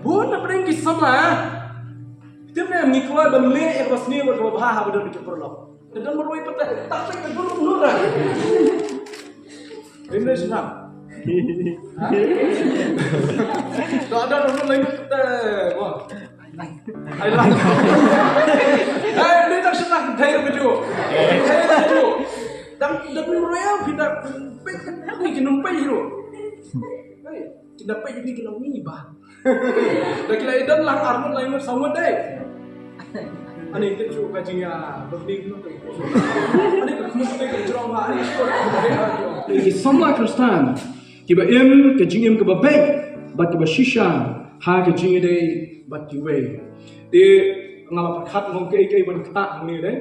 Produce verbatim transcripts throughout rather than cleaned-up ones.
Bun na pdeng ki samla. Tim ne ngi kwah ban leh ïa kaba sniew bad kaba bha haba don ki paralok. Te don marwei pat te, tak peit ka dur dur ra. Ini senang. To ada dulu lagi kita. Wah. Ai lang. Ai ni tak senang, thei baju. Thei baju. Dang dang marwei kita peit ni ki num peit hero. Hai. Ki da peit ïa phi ki long ni ba. Da ki la i don lang ar ngut lai ngut saw ngut dei. Ani te ju ka jingïa byrni ngut dei. Ani ka khmut te ka jrong ha ani. Ki samla Khristan kiba im ka jingim kaba beit bad kaba shisha ha ka jingïadei bad kiwei. Te nga la pyrkhat ngong kaei kaei ban ktah hangne dei.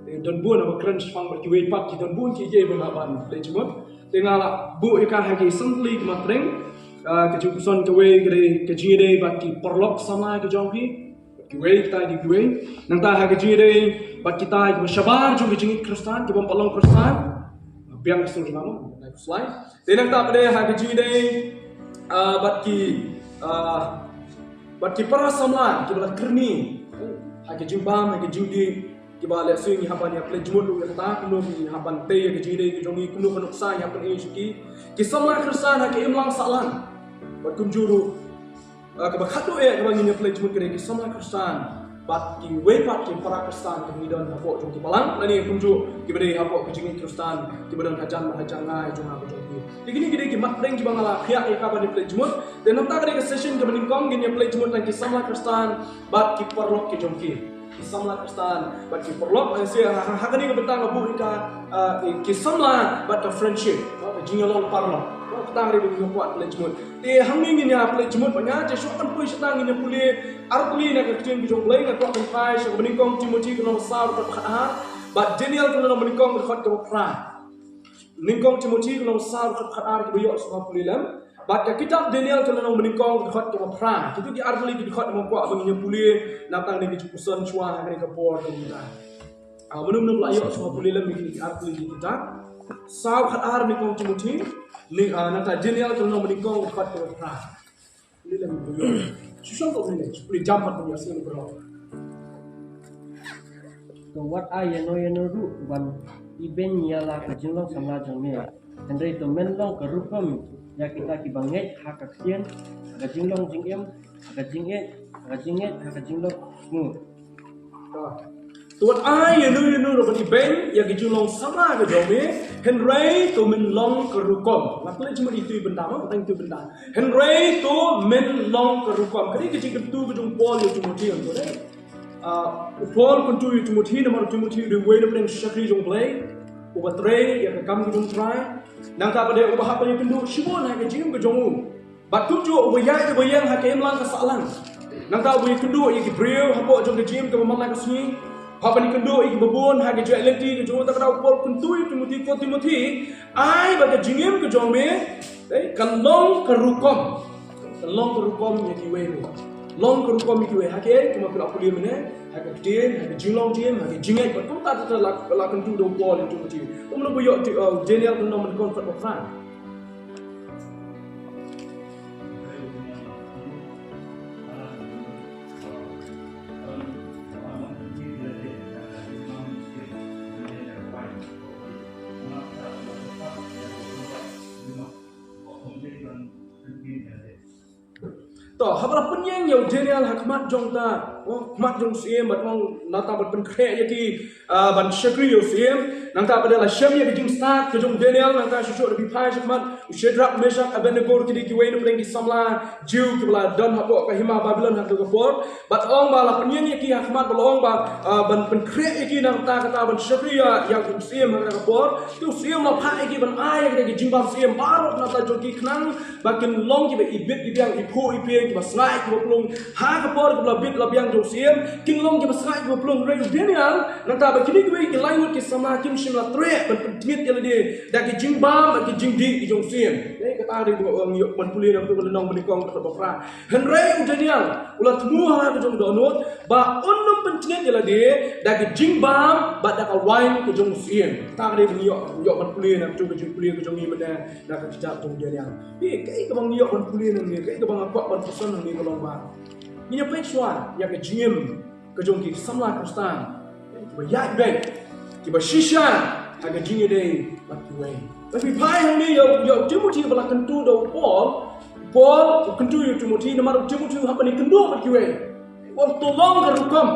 Te don bun ba kren shaphang bad kiwei pat ki don bun kiei kiei ban ban leh jingmut. Te nga la buh ïa ka ha ki san tylli ki mat pdeng. Ah, ka jingpuson kawei ka dei ka jingïadei bad ki paralok samla ka jong phi. Kiwei kita ki kiwei. Nangta ha ka jingïadei bad kita kiba shabar jong ka jingïeit Khristan, kiba ym pat long Khristan. Biang ka sur jong nga mo, nai slide. Te nangta pat ha ka jingïadei, ah, bad ki, ah, bad ki para samla kiba la kyrni ha ka jingbam, ha ka jingdih, kiba lehse ngi hap ban ïa pynleit jingmut ruh ïa kata, kumno ngi hap ban tei ïa ka jingdei ka jong ngi, kumno ka nuksa ngi hap ban ïoh sha ki, ki samla Khristan ha ka imlang sahlang. Bad kumjuh ruh, ah, kaba khatduh eh kaba ngin ïa pynleit jingmut ka dei ki samla Khristan bad kiwei pat ki para Khristan kiba ngi don hapoh jong ki balang lane kumjuh kiba dei hapoh ka jingngeit Khristan kiba don hajan bad hajan ngai jong nga bad jong phi. Te kine ki dei ki mat pdeng kiba nga la khiah ïa ka ban ïa pynleit jingmut. Te nangta ka dei ka session kaba nyngkong ngin ïa pynleit jingmut tang ki samla Khristan bad ki paralok ki jong ki. Ki samla Khristan bad ki paralok, eh, sha ha, ha kane ka bynta nga buh ïa ka, eh, ki samla bad ka friendship, ka jingïalong paralok. Ka bynta nga dei ban ïa kwah pynleit jingmut. Te hangne ngin ïa pynleit jingmut bad nga, te shuwa ban poi shata ngin ïa pule artylli na ka ktien ka jong U Blei, nga kwah ban phai sha kaba nyngkong Timothi ka lynnong ba saw dkhot khatar bad Daniel ka lynnong ba nyngkong dkhot kaba phra. Nyngkong Timothi ka lynnong ba saw dkhot khatar kiba ïoh sngewbha pule lem. Bad ka kitab Daniel ka lynnong ba nyngkong dkhot kaba phra. Kito ki artylli ki dkhot ba nga kwah ba ngin ïa pule na tang ne ki jingpuson shuwa ha kane ka por ka mynta. Ah, mano mano ba la ïoh sngewbha pule lem ïa kine ki artylli ki kitab. Saw khatar Nyngkong Timothi, ne, ah, nangta Daniel ka lynnong ba nyngkong dkhot kaba phra. Pule lem. Shu shong ko pule, shu pule jam pat pule asli ni bro. To wat ai ïano ïano ruh ban ibeiñ ïa la ka jinglong samla jong me. Hynrei to men long ka rukom ïa kita kiba ngeit ha ka ktien, ha ka jinglong jingim, ha ka jingngeit, ha ka jingngeit, ha ka jinglong sngewbha. To wat ai ïano ïano ruh ban ibeiñ ïa ka jinglong samla ka jong me, hynrei to men long ka rukom. Nga pynleit jingmut ïa itu i bynta mo, tang itu i bynta. Hynrei to men long ka rukom. Ka dei ka jingkyntu ka jong u Paul ïa u Timothi, ong ko dei. Ah, u Paul u kyntu ïa u Timothi, namar u Timothi u dei uwei na pdeng u shakri jong U Blei uba trei ïa ka kam ka jong U Trai. Nangta pat de uba hap ban ïakynduh shibun ha ka jingim ka jong u. Bad kumjuh uba ïaid uba ïeng ha ka imlang ka sahlang. Nangta uba ïakynduh ïa ki briew hapoh jong ka jingim kaba man la ka sngi. Hap ban ïakynduh ïa kiba bun ha ka jingïaid lynti ka jong u. Te ka dei u Paul u kyntu ïa u Timothi, ko Timothi, ai ba ka jingim ka jong me, eh, kan long ka rukom. Kan long ka rukom ïa kiwei ruh. Long ka rukom ïa kiwei. Ha kaei, kumba phi la pule mynne, ha ka ktien, ha ka jinglong jingim, ha ka jingngeit. Bad kumta te la, la kyntu da u Paul ïa u Timothi. Kumno ba ïoh ti, uh, Daniel ka lynnong ba nyngkong dkhot ba phra. To, haba la pynïeng ïa u Daniel ha khmat jong ta, oh, khmat jong u syiem, bad ong nangta ban pynkhreh ïa ki, ah, ban shakri ïa u syiem. Nangta pat de la shem ïa ka jingstad ka jong u Daniel, nangta shuh shuh da phi phai sha khmat, u Shadrak, Meshak, Abednego, ki dei kiwei na pdeng ki samla Jiw kiba la don hapoh ka hima Babilon ha kata ka por. Bad ong ba la pynïeng ïa ki ha khmat, ba la ong ba, ah, ban pynkhreh ïa ki nangta kata ban shakri ïa, ïa u syiem ha kata ka por. Te u syiem la phah ïa ki ban ai ïa kata ka jingbam syiem baroh nangta jong ki khnang ba kin long kiba ibit ibiang, iphuh iphieng, kiba sngaid kiba plung. Ha ka por kaba la bit la biang jong u syiem, kin long kiba sngaid kiba plung. Hynrei u Daniel, nangta bad kine kiwei ki lai ngut ki samla kim shym la treh ban pyntngit ïa lade da ki jingbam bad ki jingdih ki jong u syiem. Dei ka Ka dei ba ngi ïoh ban pule na ka lynnong banyngkong ka dkhot ba phra. Hynrei u Daniel u la thmu ha la ka jong dohnud ba un ym pyntngit ïa lade da ka jingbam bad da ka waiñ ka jong u syiem. Ka dei ba ngi ïoh, ïoh ban pule na ka jong ka jingpule ka jong ngi mynne na ka kitab jong u Daniel. Ïa kaei kaba ngi ïoh ban pule na ngi, kaei kaba nga kwah ban pynsan na ngi ka long ba ngin ïa peit shuwa ïa ka jingim ka jong ki samla Khristan kiba ïaid beit, kiba shisha ha ka jingïadei bad kiwei. Ba phi phai hangne ïa u, ïa u Timothy ba la kyntu da u Paul. Paul u kyntu ïa u Timothy namar u Timothy u hap ban ïakynduh bad kiwei. U ong to long ka rukom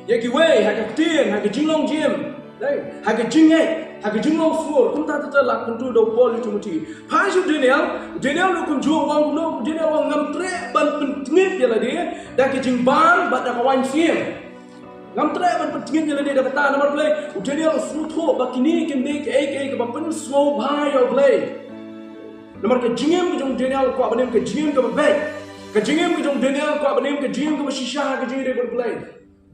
ïa kiwei ha ka ktien, ha ka jinglong jingim, dei, ha ka jingngeit, ha ka jinglong sngewsih. Kumta te la kyntu da u Paul ïa u Timothy. Phai sha u Daniel, u Daniel u kumjuh, u ong kumno? U Daniel u ong ngam treh ban pyntngit ïa lade da ka jingbam bad da ka waiñ syiem. Ngam treh ban pyntngit ïa lade da kata. Namar balei? U Daniel u sngewthuh ba kine kin dei kaei kaei kaba pynsngewbha ïa U Blei. Namar ka jingim ka jong u Daniel kwah ban im ka jingim kaba beit. Ka jingim ka jong u Daniel kwah ban im ka jingim kaba shisha ha ka jingïadei bad U Blei.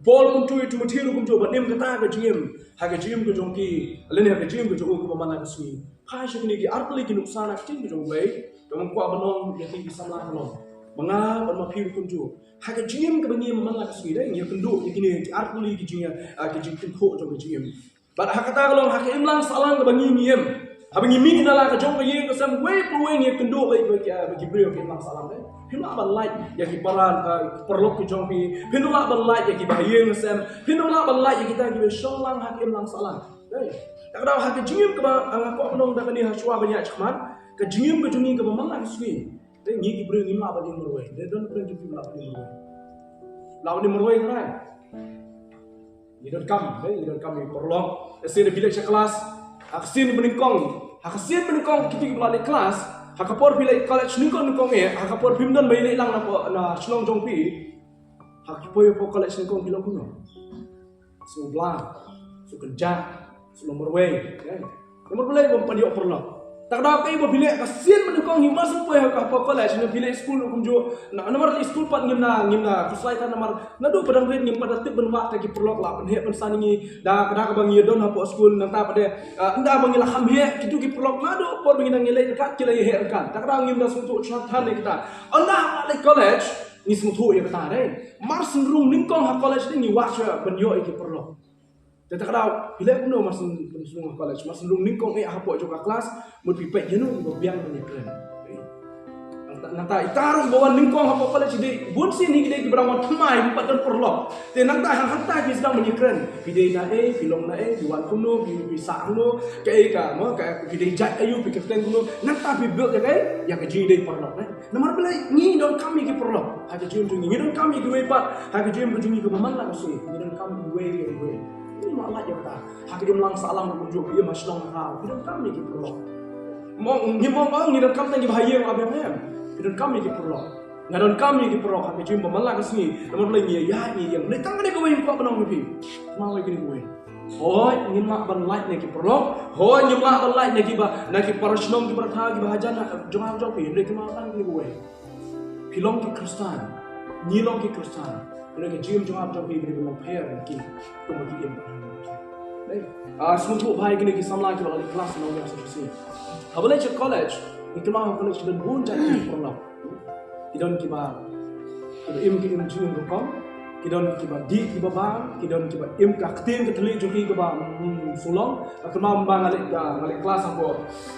Paul kumjuh, u Timothy ruh kumjuh, ban im kata ka jingim ha ka jingim ka jong ki, lane ha ka jingim ka jong u kaba man la ka sngi. Phai sha kine ki artylli ki nuksa na ka ktien ka jong U Blei kaba nga kwah ban ong ïa ki, ki samla ka long ba nga bad ma phi ruh kumjuh ha ka jingim kaba ngi im man la ka sngi, dei, ngi ïakynduh ïa kine ki artylli ki jing, ah, ki jingkynduh jong ka jingim. Bad ha kata ka long ha ka imlang sahlang kaba ngi, ngi im, haba ngi mih na la ka jong ka ïing ka sem, wei pa wei ngi ïakynduh bad ki, bad ki briew ha ka imlang sahlang, dei. Phim lah ban lait ïa ki para, ah, paralok ki jong phi. Phim lah ban lait ïa kiba ha ïing ka sem. Phim lah ban lait ïa kita kiba shong lang ha ka imlang sahlang, dei. Te ka daw ha ka jingim kaba, ah, nga kwah ban ong da kane ha shuwa ban ïaid shakhmat, ka jingim ka jong ngi kaba man la ka sngi, dei, ngi ki briew ngim lah ban im marwei. Dei, don briew ki, kim lah ban im marwei. Lah ban im marwei, dei. Ngi donkam, dei, ngi donkam ïa ki paralok. Lehse da phi leit sha klas, ha ka sien banyngkong, ha ka sien banyngkong kito kiba la leit klas ha ka por phi leit college nyngkong nyngkong, eh, ha ka por phim don ba ïaleit lang na, na shnong jong phi, ha ki poi hapoh college nyngkong ki long kumno? Sngewbha, sngewkynjah, sngewmarwei, eh. Namar balei? Bym pat ïoh paralok. Te ka daw kaei ba phi leh ka sien banyngkong hi, mar shu poi ha ka, hapoh college, ne phi leit skul ruh kumjuh. Na, namar leit skul pat ngim na, ngim na khuslai than namar naduh ba dang rit ngim pat da tip ban wad ïa ki paralok, la pynheh pynsan ïa ngi da, da kaba ngi ïadon hapoh skul. Nangta pat de, ah, ynda ba ngi la kham heh, kito ki paralok naduh por ba ngi dang ïaleit ryngkat ki la ïaheh ryngkat. Te ka daw ngim da sngewthuh shwa than ïa kita. Ynda la leit college ngi sngewthuh ïa kata, dei. Mar shu rung nyngkong ha college de ngi wad shwa ban ïoh ïa ki paralok. Te te ka daw phi leh kumno mar shu, mar shu rung ha college, mar shu rung nyngkong, eh, hapoh jong ka klas, mut phi peit ïano kiba biang ban ïakren. Nangta, nangta ita ruh ba wan nyngkong hapoh college, dei, bunsien hi ki dei kiba dang wan thymmai, kim pat don paralok. Te nangta ha, hangta phi sdang ban ïakren. Phi dei naei, phi long naei, phi wan kumno, phi, phi sah kumno, kaei ka, mo, ka, phi dei jait aïu, phi kyrteng kumno. Nangta phi build ïa kaei, ïa ka jingïadei paralok, eh. Namar balei? Ngi donkam ïa ki paralok ha ka jingim jong ngi. Ngi donkam ïa kiwei pat ha ka jingim ka jong ngi kaba man la ka sngi. Ngi donkam ïa kiwei ïa kiwei. Ngim lah lait ïa kata. Ha ka imlang sahlang ruh kumjuh, ïa, ha shnong ha thaw, ngi donkam ïa ki paralok. Mo, ngim ong ba ngi donkam tang kiba ha ïing la biang, em. Ngi donkam ïa ki paralok. Nga donkam ïa ki paralok ha ka jingim ba man la ka sngi. Namar balei? Ngi ïaid ngi ïeng. Dei tang kane kawei nga kwah ban ong ïa phi. Kynmaw ïa kane kawei. Hooid, ngim lah ban lait na ki paralok. Hooid, ngim lah ban lait na kiba, na ki para shnong, ki para thaw, kiba hajan, na jong nga jong phi, hynrei kynmaw tang kane kawei. Phi long ki Khristan. Ngi long ki Khristan. Hynrei ka jingim jong nga jong phi ka dei ban long pher na ki, kumba ki im. Dei. Ah, sngewthuh bha ïa kine ki samla kiba la leit klas na u University. Haba leit sha college, ngi kynmaw ha college ki don bun jait ki paralok. Ki don kiba, kiba im, ki im jingim rukom, ki don kiba dih, kiba bam, ki don kiba im ka ktien ka thylliej jong ki kaba, mm, sulong. Nga kynmaw mynba nga leit, ah, nga leit klas hapoh,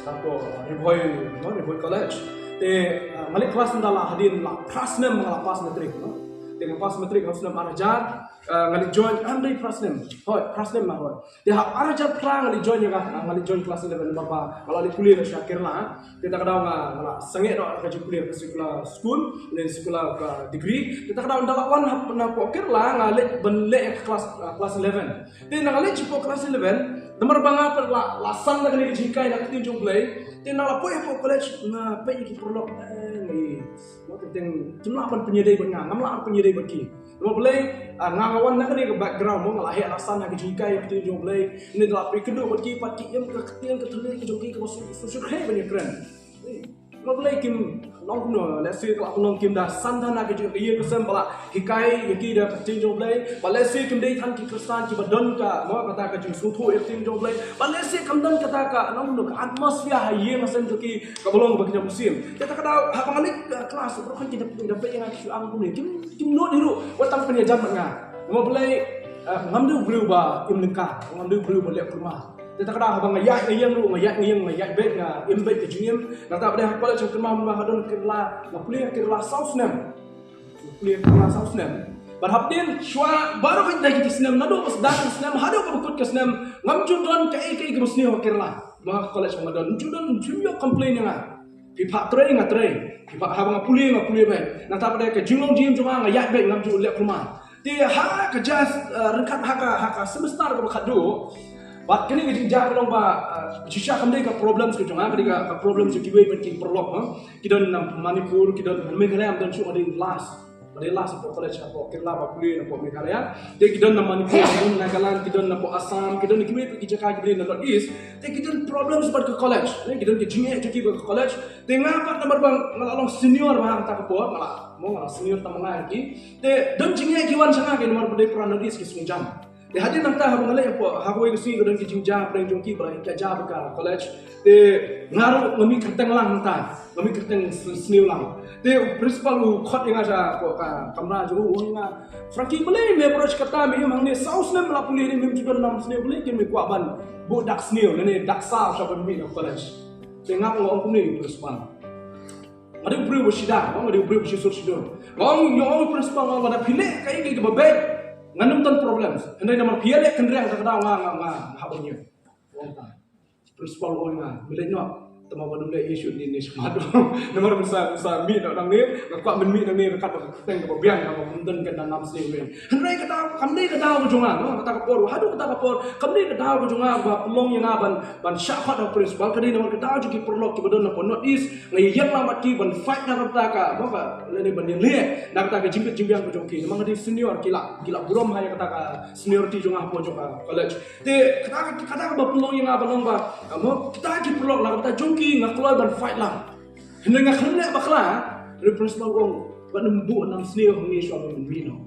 hapoh Ri Bhoi, no, Ri Bhoi College. Te, ah, nga leit klas ynda la hadien la phra snem nga la pass matric, no. Te nga pass matric ha u snem ar hajar, ah, nga leit join, ah, ym dei phra snem. Hooid, phra snem ma, hooid. Te ha ar hajar phra nga leit join ïa ka, nga leit join class eleven namar ba nga la leit pule noh sha Kerala. Te ta ka daw nga, nga la sangeh noh ka jingpule ka secular school, lane secular ka degree. Te ta ka daw ynda la wan ha, na hapoh Kerala nga leit ban leh ïa ka class, ah, class eleven. Te ynda nga leit shapoh class eleven, namar ba nga pat la, la san da kane ka jinghikai na ka ktien jong U Blei. Te ynda la poi hapoh college nga peit ïa ki paralok, eh, ngi, mo, te teng kim lah ban pynïadei bad nga, ngam lah ban pynïadei bad ki. Namar balei? Ah, nga, nga wan na kane ka background, mo, nga la heh la san ha ka jinghikai ïa ka ktien jong U Blei. Ngi la pyrkhat bad ki pat ki im ka ktien ka thylliej ka jong ki kaba shu, shu, shu khreh ban ïakren. Ba Blei kim long kumno, lehse ka la long kim da san than ha ka jingïaseng ba la hikai ïa ki da ka ktien jong Blei. Ba lehse kim dei than ki Khristan kiba don ka, mo, kata ka jingsngewthuh ïa ka ktien jong Blei. Ba lehse kam don kata ka, long kumno, ka atmosphere ha ïing ha sem jong ki kaba long ba ki jam musim. Te kata ka daw haba nga leit, eh, klas, baroh khan ki da, da peit ïa nga ki shu ong kumne. Kim, kim nud hi ruh wat tang pynïajan bad nga. Namar balei, eh, ngam dei u briew ba im lyngkar, ngam dei u briew ba leh kulmar. Te kata ka daw haba nga ïaid nga ïeng ruh, nga ïaid nga ïeng, nga ïaid beit, nga im beit ka jingim. Nangta pat ha college nga kynmaw mynba nga don Kerala, nga pule ha Kerala saw snem. Nga pule ha Kerala saw snem. Bad hapdeng shuwa baroh kawei ki snem, naduh ba sdang ka snem haduh ba kut ka snem, ngam ju don kaei kaei kaba sniew ha Kerala. Ba ha college ba nga don, ngam ju don, ngam ju ïoh complain ïa nga. Phi phah trei nga trei, phi phah, haba nga pule nga pule beit. Nangta pat ka jinglong jingim jong nga, nga ïaid beit, ngam ju leh kulmar. Te ha ka jas, eh, ryngkat ha ka, ha ka semester kaba khatduh. Bad kane ka jingjia ka long ba, eh, shisha kam dei ka problems ka jong nga, ka dei ka, ka problems jong kiwei pat ki paralok, ha. Ki don na Manipur, ki don na Meghalaya, don shuh, nga dei last. Nga dei last hapoh college hapoh Kerala ba pule na hapoh Meghalaya. Te ki don na Manipur, ki don Nagaland, ki don na hapoh Assam, ki don na kiwei pat ki jaka kiba dei na North East. Te ki don problems bad ka college. Ne, ki don ki jingeh jong ki bad ka college. Te nga pat namar ba nga la long senior ba ha kata ka por, nga la, mo, nga la senior tang ma nga ïa ki. Te don jingeh ki wan sha nga, ki namar ba dei para North East ki sngewjam. Te hadien nangta haba nga leit hapoh, ha kawei ka sngi ka don ki jingjia pdeng jong ki ba la ïa ka jia bad ka college. Te nga ruh nga mih kyrteng lang nangta, nga mih kyrteng s-, sniew lang. Te u principal u khot ïa nga sha hapoh ka kamra jong u, u ong ïa nga, "Frankie, balei me approach kata, me im hangne saw snem la pule ne mem ju don nam sniew, balei kin me kwah ban buh dak sniew ne dak saw sha ban mih na college?" Te nga nga ong kumne, principal. Nga dei u briew ba shida, nga dei u briew ba shisur shidur. Nga ong, nga ong principal, nga ong, lada phi leh kaei kaei kaba beit, ngan ym don problems. Hynrei namar phi ïaleh kynriang, kata ka daw nga, nga, nga hap ban ñiew. Nga ong kumta. Principal u ong ïa nga, me leit noh. Tangba ban ym leh ïa shuh ne, ne shakhmat. Namar mynta, mynta mih noh nangne, nga kwah ban mih nangne ryngkat bad ka kyrteng kaba biang, kaba ym don ka nam sniew ne. Hynrei ka daw, kam dei ka daw ka jong nga, no? Kata ka por, haduh kata ka por, kam dei ka daw ka jong nga ba pynlong ïa nga ban, ban shah khot ha u principal, ka dei namar ka daw jong ki paralok kiba don hapoh North East, nga ïeng lang bad ki ban fight na ka bynta ka, mo, ka, lane ban ïaleh na ka bynta ka jingbit jingbiang ka jong ki. Namar nga dei senior, ki la, ki la burom ha ïa kata ka seniority jong nga hapoh jong ka college. Te kata, kata kaba pynlong ïa nga ban long ba, mo, kita ki paralok na ka bynta jong ki nga kloi ban fight lang. Hynrei nga khlem leh bakla, hynrei principal u ong, ban ym buh nam sniew hangne shuwa ban mih noh.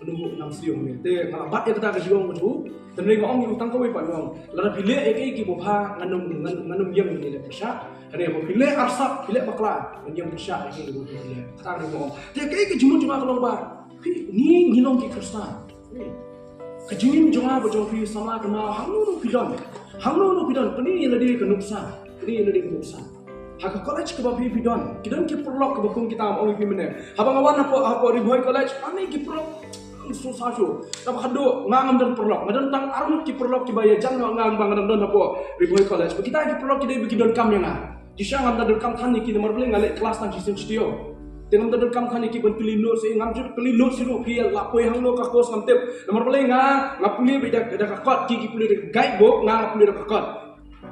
Ban ym buh nam sniew hangne. Te nga la bat ïa kata ka jingong ka jong u. Te hynrei nga ong ïa u tang kawei pat, nga ong, lada phi leh ïa kaei kaei ba bha, ngan ym, ngan, ngan ym ïeng ban ïaleh pyrshah. Hynrei ba phi leh arsap, phi leh bakla, ngan ïeng pyrshah ïa kaei kaei ba phi leh. Kata ka dei ba ong. Te kaei ka jingmut jong nga ka long ba, phi, ngi, ngi long ki Khristan. Ka jingim jong nga bad jong phi samla kynmaw, hangno hangno phi don. Hangno hangno phi don, kane ïa lade ka nuksa. Kane ïa lade ka nuksa. Ha ka college kaba phi, phi don, ki don ki paralok kiba kum kita, ong ïa phi mynne. Haba nga wan hapoh, hapoh Ri Bhoi College, ani ki paralok, um, sngewsih shuh. Kaba khadduh, nga ngam don paralok. Nga don tang arngut ki paralok kiba ïajan noh ïa nga ba nga dang don hapoh Ri Bhoi College. Ba kita ki paralok ki dei ba ki donkam ïa nga. Shisha ngam da donkam than ïa ki namar balei nga leh klas tang shisien shi taïew. Te ngam da donkam than ïa ki ban kylli notes, eh, ngam ju kylli notes ruh, phi la poi hangno ka course ngam tip. Namar balei nga, nga pule beit da, da ka kot, ki, ki pule da ka guidebook, nga, nga pule da ka kot.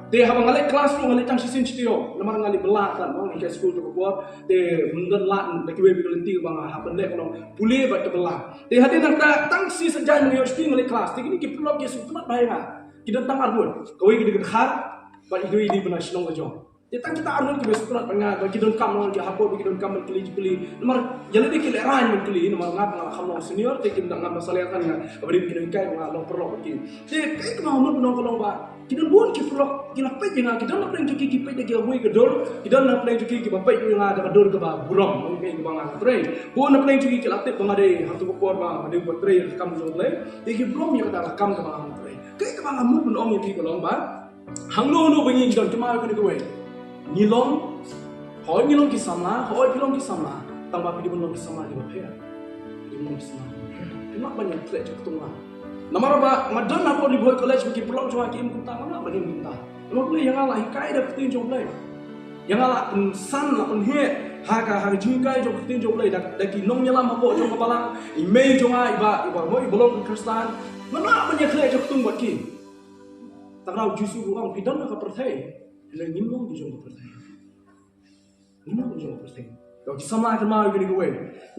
Te haba nga leit klas ruh nga leit tang shisien shi taïew. Namar nga leit bylla tang, mo, nga leit skul jong ka por. Te ym don lad da kiwei ba ki lynti ba nga hap ban leh, ka long pule bad ka bylla. Te hadien nangta tang shi saitjaiñ nga ïoh shuti nga leit klas. Te kine ki paralok ki sngewtynnat bha ïa nga. Ki don tang arngut. Kawei ka dei ka dkhar bad i kawei i dei ba na shnong la jong. Te tang kita arngut kiba sngewtynnat bad nga, ba ki donkam, long ki hapoh ba ki donkam ban kylli jingkylli. Namar ïa lade ki lehraiñ ban kylli, namar nga, nga la kham long senior, te kim da, ngam da salia than ïa nga, kaba dei ba ki donkam, nga long paralok bad ki. Te kaei kaba nga mut ban ong ka long ba ki don bun ki paralok ki la peit ïa nga, ki don na pdeng jong ki ki peit da kiwei ka dur, ki don na pdeng jong ki kiba peit ïa nga da ka dur kaba burom, ong kaei kaba nga trei. Bun na pdeng jong ki ki la tip ba nga dei, ha tu ka por ba nga dei uba trei ka kam jong U Blei, te ki burom ïa kata ka kam kaba nga trei. Kaei kaba nga mut ban ong ïa phi ka long ba, hangno hangno ba ngi don, kynmaw ïa kane kawei. Ngi long, hooid ngi long ki samla, hooid phi long ki samla, tangba phi dei ban long ki samla kiba pher. Phi dei ban long ki samla kiba pher. Phim lah ban ïeng khleh jingktung lang. Namar ba nga don hapoh Ri Bhoi College ba ki paralok jong nga ki im kumta, ngam lah ban im kumta. Namar balei, ïa nga la hikai da ka ktien jong U Blei. Ïa nga la pynsan, la pynheh ha ka, ha ka jinghikai jong ka ktien jong U Blei da, da ki nongïalam hapoh jong ka balang, i mei jong nga iba, iba, mo, iba long ka Khristan. Ngam lah ban ïeng khleh jingktung bad ki. Tang u Jisu u ong, phi don ha ka pyrthei, hynrei ngim long ki jong ka pyrthei. Ngim long ki jong ka pyrthei. Ïa ki samla, kynmaw ïa kane kawei.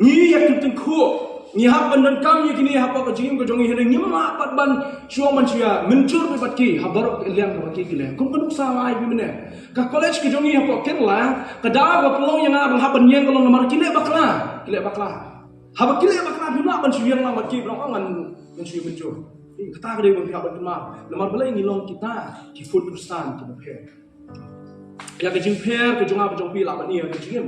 Ngi ïa ki tyngkhuh. Ngi hap ban donkam ïa kine hapoh ka jingim ka jong ngi, hynrei ngim lah pat ban shu ong ban shu ïa mynjur bad ki ha baroh ka liang kaba ki ki leh. Kum ka nuksa nga ai phi mynne, ka college ka jong ngi hapoh Kerala, ka daw ba pynlong ïa nga ban hap ban ïeng ka long namar ki leh bakla, ki leh bakla. Haba ki leh bakla phim lah ban shu ïeng lang bad ki, ba ong ngan, ngan shu ïa mynjur. Kata ka dei ba phi hap ban kynmaw. Namar balei? Ngi long kita ki food Khristan kiba pher. Ïa ka jingpher ka jong nga bad jong phi lah ban ïa ka jingim.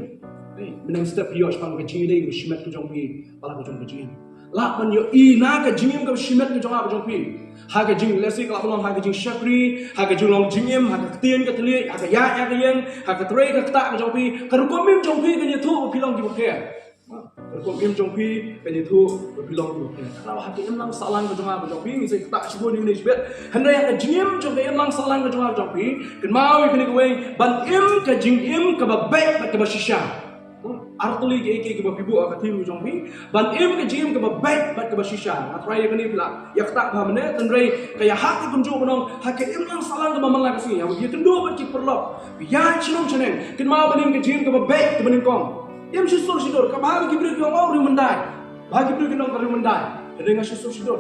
Mynstep phi ïoh shaphang ka jingïadei kaba shimet ka jong phi bad la ka jong ka jingim. Lah ban ïohi na ka jingim kaba shimet ka jong nga bad jong phi, ha ka jinglehse ka lah ban long ha ka jingshakri, ha ka jinglong jingim, ha ka ktien ka thylliej, ha ka ïaid ha ka ïeng, ha ka trei ka ktah ka jong phi. Ka rukom im jong phi kan ïathuh ba phi long kiba pher. Ka rukom im jong phi kan ïathuh ba phi long kiba pher. Ka daw ha ka imlang sahlang ka jong nga bad jong phi, ngi sa ktah shibun ïa une shibit. Hynrei ha ka jingim jong ka imlang sahlang ka jong nga bad jong phi, kynmaw ïa kane kawei, ban im ka jingim kaba beit bad kaba shisha. Ar tylli kiei kiei kiba phi buh ha ka theme ka jong phi. Ban im ka jingim kaba beit bad kaba shisha. Nga tharai ïa kane phi lah ïa ktah bha mynne, hynrei ka ïahap ka kumjuh ban ong ha ka imlang sahlang kaba man la ka sngi, ïa kynduh bad ki paralok, ïa shnong shaneng, kynmaw ban im ka jingim kaba beit kaba nyngkong. Im shisur shidur, kaba ha ki briew ki ong, oh, riewmyndai. Ba ha ki briew ki ong ka riewmyndai. Hynrei nga shisur shidur.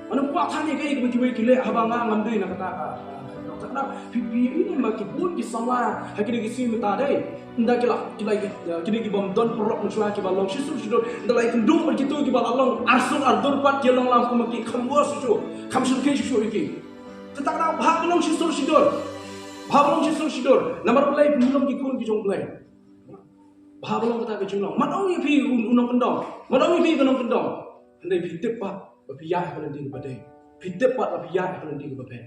Mano kwah than ïa kaei kaba kiwei ki leh haba nga ngam dei na kata ka. Phi phi ïohi ne em ba ki bun ki samla ha kine ki sngi mynta dei, ynda ki la, ki la, kine ki bym don paralok mynshuwa kiba long shisur shidur, ynda la ïakynduh bad kito kiba la long arsut ardur pat, ki long lang kum ma ki, kham wor shuh shuh, kham shyrkhei shuh shuh ïa ki. Kata ka daw bha ban long shisur shidur. Bha ban long shisur shidur. Namar balei? Phi long ki khun ki jong U Blei. Bha ban long kata ka jinglong. Mat ong ïa phi u, u nongkyndong, mat ong ïa phi ka nongkyndong, hynrei phi tip pat ba phi ïaid ha ka lynti kaba dei. Phi tip pat ba phi ïaid ha ka lynti kaba beit.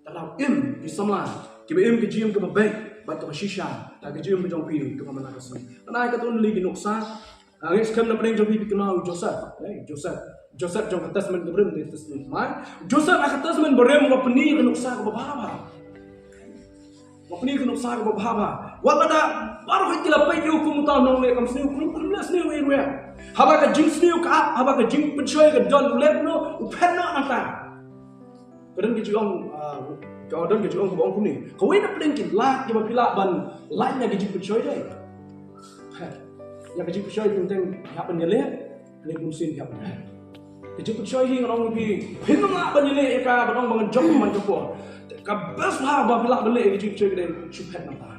Ka daw im ki samla kiba im ka jingim kaba beit bad kaba shisha ha ka jingim ka jong phi kaba man la ka sngi. Kane ka tun li ki nuksa. Ah, ngin skhem na pdeng jong phi, phi kynmaw u Joseph. Eh, Joseph. Joseph jong ka Testament kaba rim, ka Testament Thymmai. Joseph ha ka Testament barim u la pyni ka nuksa kaba bha bha. U la pyni ka nuksa kaba bha bha. Wat lada baroh ki la peit ïa u kum uta u nongleh kam sniew, kum, kum leh sniew ïa u. Haba ka jingsniew ka ap, haba ka jingpynshoi ka don, u leh kumno? U phet noh nangta. Ka don ka jingong, ah, ka don ka jingong kaba ong kumne. Kawei na pdeng ki lad kiba phi lah ban lait na ka jingpynshoi dei. Ïa ka jingpynshoi teng teng phi hap ban ïaleh, leh bun sien phi hap ban leh. Ka jingpynshoi hi ngan ong ïa phi, phim lah ban ïaleh ïa ka ban ong ba ngan jop man ka por. Ka best ha ba phi lah ban leh ïa ka jingpynshoi ka dei shu phet nangta.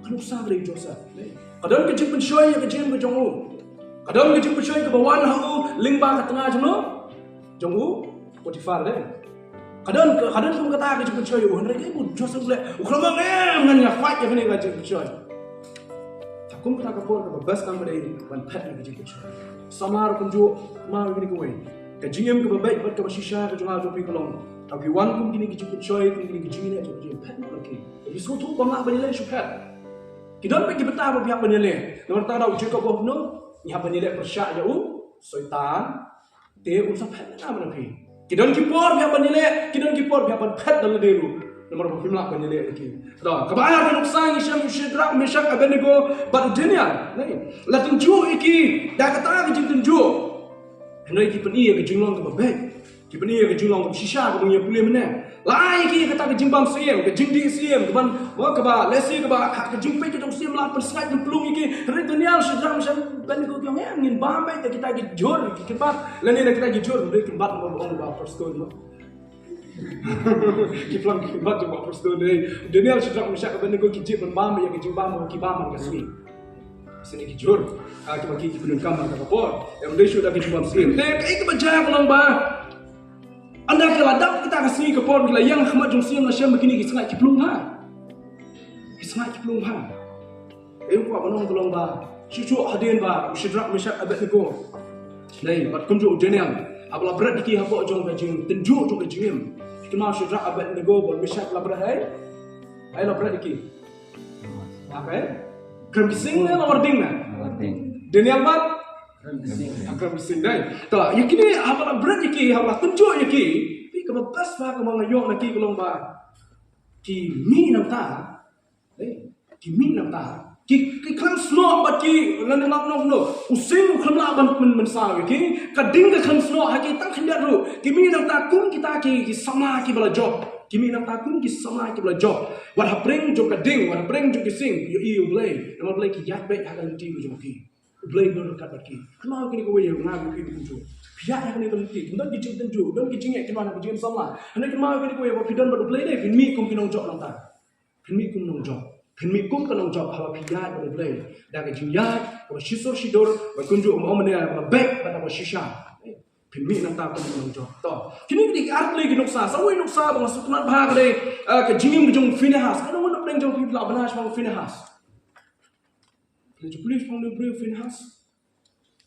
Ka nuksa ba dei Joseph. Ka don ka jingpynshoi ïa ka jingim ka jong u. Ka don ka jingpynshoi kaba wan ha u lyngba ka tnga jong u, jong u Potiphar dei. Ka don, ka don kum kata ka jingpynshoi ïa u. Hynrei u Joseph u leh, u khlem ong em ngan ïa fight ïa kane ka jingpynshoi. Te kum kata ka por kaba best tang ba dei ban phet ïa ka jingpynshoi. Samla ruh kumjuh, kynmaw ïa kane kawei. Ka jingim kaba beit bad kaba shisha ka jong nga jong phi ka long, haba phi wan kum kine ki jingpynshoi, kum kine ki jingïaleh jong phi, phet noh ïa ki. Phi sngewthuh ba ngam lah ban ïaleh shu phet. Ki don bad ki bynta ba phi hap ban ïaleh. Namar kata da u Jakob u ong kumno? Ngi hap ban ïaleh pyrshah ïa u Soitan, te un sa phet na nga bad na phi. Ki don ki por phi hap ban ïaleh, ki don ki por phi hap ban phet da lade ruh. Namar ba phim lah ban ïaleh ïa ki. Te kaba ar ka nuksa ngi shem u Shadrak, Meshak, Abednego bad u Daniel. Nai, la tynjuh ïa ki da kata ka jingtynjuh. Hynrei ki pyni ïa ka jinglong kaba beit. Ki pyni ïa ka jinglong kaba shisha kaba ngi ïa pule mynne. La ai ïa ki kata ka jingbam syiem, ka jingdih syiem, kaban, kaba lehse kaba ha ka jingpeit ka jong u syiem la pynsngaid pynplung ïa ki. Hynrei Daniel, Shadrak, Meshak, Abednego ki ong em, ngin bam beit da kita ki jhur, ki kynbat. Lane da kita ki jhur, hynrei kynbat, ong ba first stone mo. Ki plang ki kynbat jong ba first stone dei. Daniel, Shadrak, Meshak, Abednego ki jied ban bam ïa ka jingbam, ki bam man ka sngi. Sini ki jhur, ah, kiba ki, ki pyndonkam ha kata ka por. Ym dei shuh da ki jingbam syiem. Te kaei kaba jia ka long ba ynda ki la dap kita ka sngi ka por, ki la ïeng ha khmat jong u syiem, la shem ba kine ki sngaid ki plung bha. Ki sngaid ki plung bha. Kaei kaba kwah ban ong ka long ba shuh shuh hadien ba u Shadrak, Meshak, Abednego, nai bad kumjuh u Daniel, haba la bret ïa ki hapoh jong ka jingtynjuh jong ka jingim. Kynmaw u Shadrak, Abednego bad u Meshak la bret, hai? Hai la bret ïa ki? Apa, eh? Krem ki sing ne, la warding ne? Warding. Daniel bad? Krem ki sing. Ah, krem ki sing dei. To, ïa kine haba la bret ïa ki, haba la tynjuh ïa ki, phi, kaba best bha kaba nga ïoh na ki ka long ba ki mih nangta. Eh, ki mih nangta. Ki, ki khlem snoh bad ki, lane lap noh noh. U sing u khlem lah ban pyn, pynsaw ïa ki. Ka ding ka khlem snoh ha ki tang khyndiat ruh. Ki mih nangta kum kita ki, ki samla kiba la jop. Ki mih nangta kum ki samla kiba la jop. Wat hapdeng jong ka ding, wat hapdeng jong ki sing, ïohi ïa U Blei. Namar U Blei ki ïaid beit ha ka lynti ka jong ki. Blei u don ryngkat bad ki. Kynmaw kine kiwei, nga ïa phi kumjuh. Phi ïaid ha kane ka lynti, don ki jingtynjuh, don ki jingeh, kynmaw na ka jingim samla. Hynrei kynmaw kine kiwei, ba phi don bad U Blei, dei phin mih kum ki nongjop nangta. Phin mih kum nongjop. Phin mih kum ka nongjop haba phi ïaid bad U Blei. Da ka jingïaid kaba shisur shidur, ba kumjuh ong, ong mynne, kaba beit bad kaba shisha. Phin mih nangta kum ka nongjop. To. Kine ki dei ki artylli ki nuksa. Sa kawei nuksa ba nga sngewtynnat bha ka dei, eh, ka jingim ka jong u Phinehas. Katno ngut na pdeng jong phi la bna shaphang u Phinehas? Phi la ju pule shaphang une u briew u Phinehas?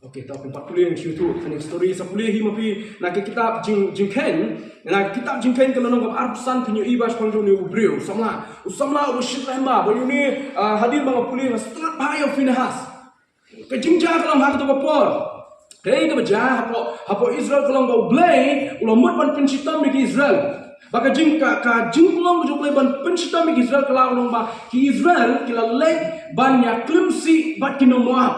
Okay, to, phin pat pule, shu tu kane story, sa pule hi ma phi na ka kitab Jing, Jingkheiñ, na ka kitab Jingkheiñ ka lynnong kaba arphew san, phin ïohi ba shaphang jong une u briew, u samla, u samla uba shit rhem bha, ba une, ah, hadien ba nga pule nga sngewtynnat bha ïa u Phinehas. Ka jingjia ka long ha kato ka por. Kaei kaba jia hapoh, hapoh Israel ka long ba U Blei u la mut ban pynshitom ïa ki Israel. Ba ka jing, ka, ka jingpynlong ka jong U Blei ban pynshitom ïa ki Israel ka la long ba ki Israel ki la leit ban ïa klim sih bad ki nong Moab.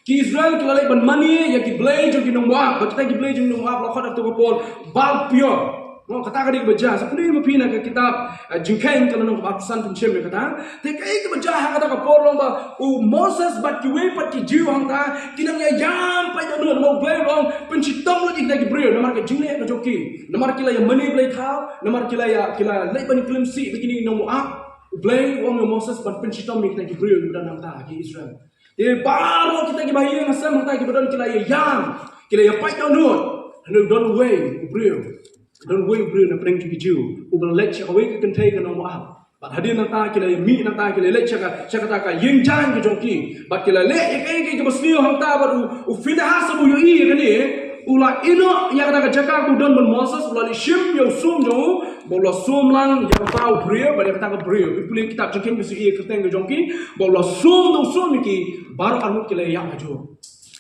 Ki Israel ki la leit ban mane ïa ki blei jong ki nong Moab, ba kita ki blei jong ki nong Moab la khot ha kato ka por Baal Peor. Kata ka dei kaba jia. Sa pule ma phi na ka kitab, eh, Jingkheiñ ka lynnong kaba arphew san, phin shem ïa kata. Te kaei kaba jia ha kata ka por long ba u Moses bad kiwei pat ki Jiw hangta ki nang ïa ïam paid dohnud, namar U Blei u ong pynshitom lut ïa kita ki briew, namar ka jingleh ka jong ki, namar ki la ïa mane blei thaw, namar ki la ïa, ki la leit ban klim sih bad kine ki nong Moab. U Blei u ong ïa u Moses ban pynshitom ïa kita ki briew kiba don hangta, ki Israel. Te baroh kita kiba ha ïing ha sem hangta kiba don ki la ïa ïam, ki la ïa paid dohnud. Hynrei u don uwei u briew, u don uwei u briew na pdeng jong ki Jiw uba la leit sha kawei ka kynthei ka nong Moab. Bad hadien nangta ki la ïa mih nangta, ki la leit sha ka, sha kata ka ïing jaiñ ka jong ki. Bad ki la leh ïa kaei kaei kaba sniew hangta, bad u, u Phinehas haba u ïohi ïa kane, u la ïehnoh ïa kata ka jaka kaba u don bad u Moses, u la leit shim ïa u sum jong u, ba u la sum lang ïa uta u briew bad ïa kata ka briew. Phi pule kitab Jingkheiñ phin shu ïohi ïa ka kyrteng ka jong ki, ba u la sum, da u sum ïa ki, baroh arngut ki la ïa ïap hajrong.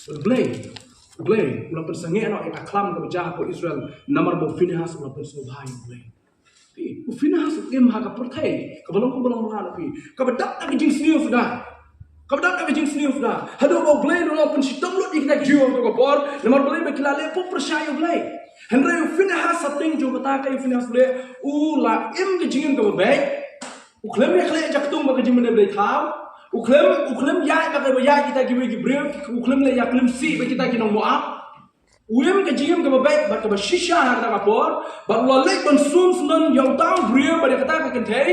U Blei, U Blei u la pynsangeh noh ïa ka khlam kaba jia hapoh Israel, namar ba u Phinehas u la pynsngewbha ïa U Blei. Phi, u Phinehas u im ha ka pyrthei kaba long kumba long ma nga, phi, kaba dap da ka jingsniew suda. Kaba dap da ka jingsniew suda. Haduh ba U Blei u la pynshitom lut ïa kita ki Jiw ha kato ka por, namar balei? Ba ki la leh pop pyrshah ïa U Blei. Hynrei u Phinehas, hapdeng jong kata kaei u Phinehas u leh? U la im ka jingim kaba beit. U khlem ïa khleh jaktung bad ka jingmane blei thaw. U khlem, u khlem ïaid bad kaba ïaid kita kiwei ki briew. U khlem leh ïa klim sih bad kita ki nong Moab. U im ka jingim kaba beit bad kaba shisha ha kata ka por, bad u la leit ban sum sngewdon ïa uta u briew bad ïa kata ka kynthei.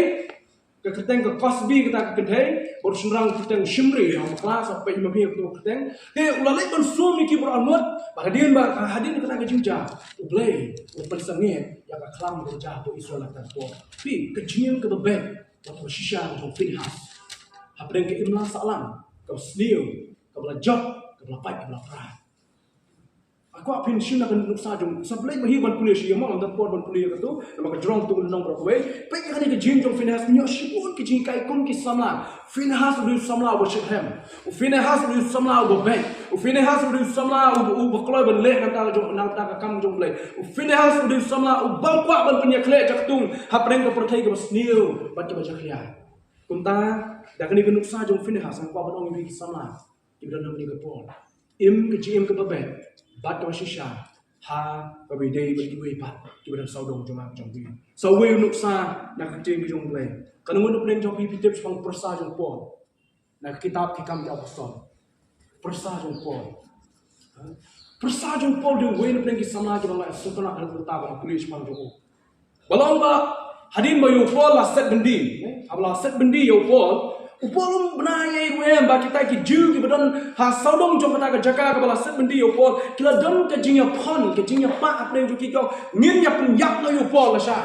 Ka kyrteng ka Cosbi kata ka kynthei, bad u shynrang ka kyrteng u Shimri, ïa u bakla sa peit ma phi ïa kato ka kyrteng. Te u la leit ban sum ïa ki baroh arngut, bad hadien ba, hadien kata ka jingjia, U Blei u pynsangeh ïa ka khlam kaba jia hapoh Israel ha kata ka por. Phi, ka jingim kaba beit bad kaba shisha ka jong u Phinehas hapdeng ka imlang sahlang kaba sniew, kaba la jot, kaba la pait, kaba la pra. Nga kwah phin shim na ka nuksa jong, sa pynleit ma hi ban pule sha ïa, mo, ym don por ban pule ïa kato, namar ka jrong tu nong bro kawei. Peit ïa kane ka jingim jong u Phinehas, ngi ïoh shibun ki jinghikai kum ki samla. Phinehas u dei u samla uba shitrhem. U Phinehas u dei u samla uba beit. U Phinehas u dei u samla uba, uba kloi ban leh na ka jong, na ka kam jong U Blei. U Phinehas u dei u samla uba kwah ban pynïakhleh jaktung hapdeng ka pyrthei kaba sniew bad kaba jakhlia. Kumta, da kane ka nuksa jong u Phinehas, nga kwah ban ong ïa phi ki samla kiba don ha kane ka por, im ka jingim kaba beit bad kaba shisha ha kaba ïadei bad kiwei pat kiba don sawdong jong nga jong phi. Sa uwei u nuksa na ka ktien ka jong U Blei. Katno ngut na pdeng jong phi phi tip shaphang pyrsa jong u Paul na ka kitab Ki Kam ki Apostol? Pyrsa jong u Paul. Pyrsa jong u Paul dei uwei na pdeng ki samla kiba nga sngewtynnat ha kata ka pule shaphang jong u. Ba long ba hadien ba ïa u Paul la set byndi, eh, haba la set byndi ïa u Paul, u Paul um bna ïa ruh em, ba kita ki Jiw kiba don ha sawdong jong kata ka jaka kaba la set byndi ïa u Paul, ki la don ka jingïaphon, ka jingïapah hapdeng jong ki, ki ong ngin ïa pynïap noh ïa u Paul lashai.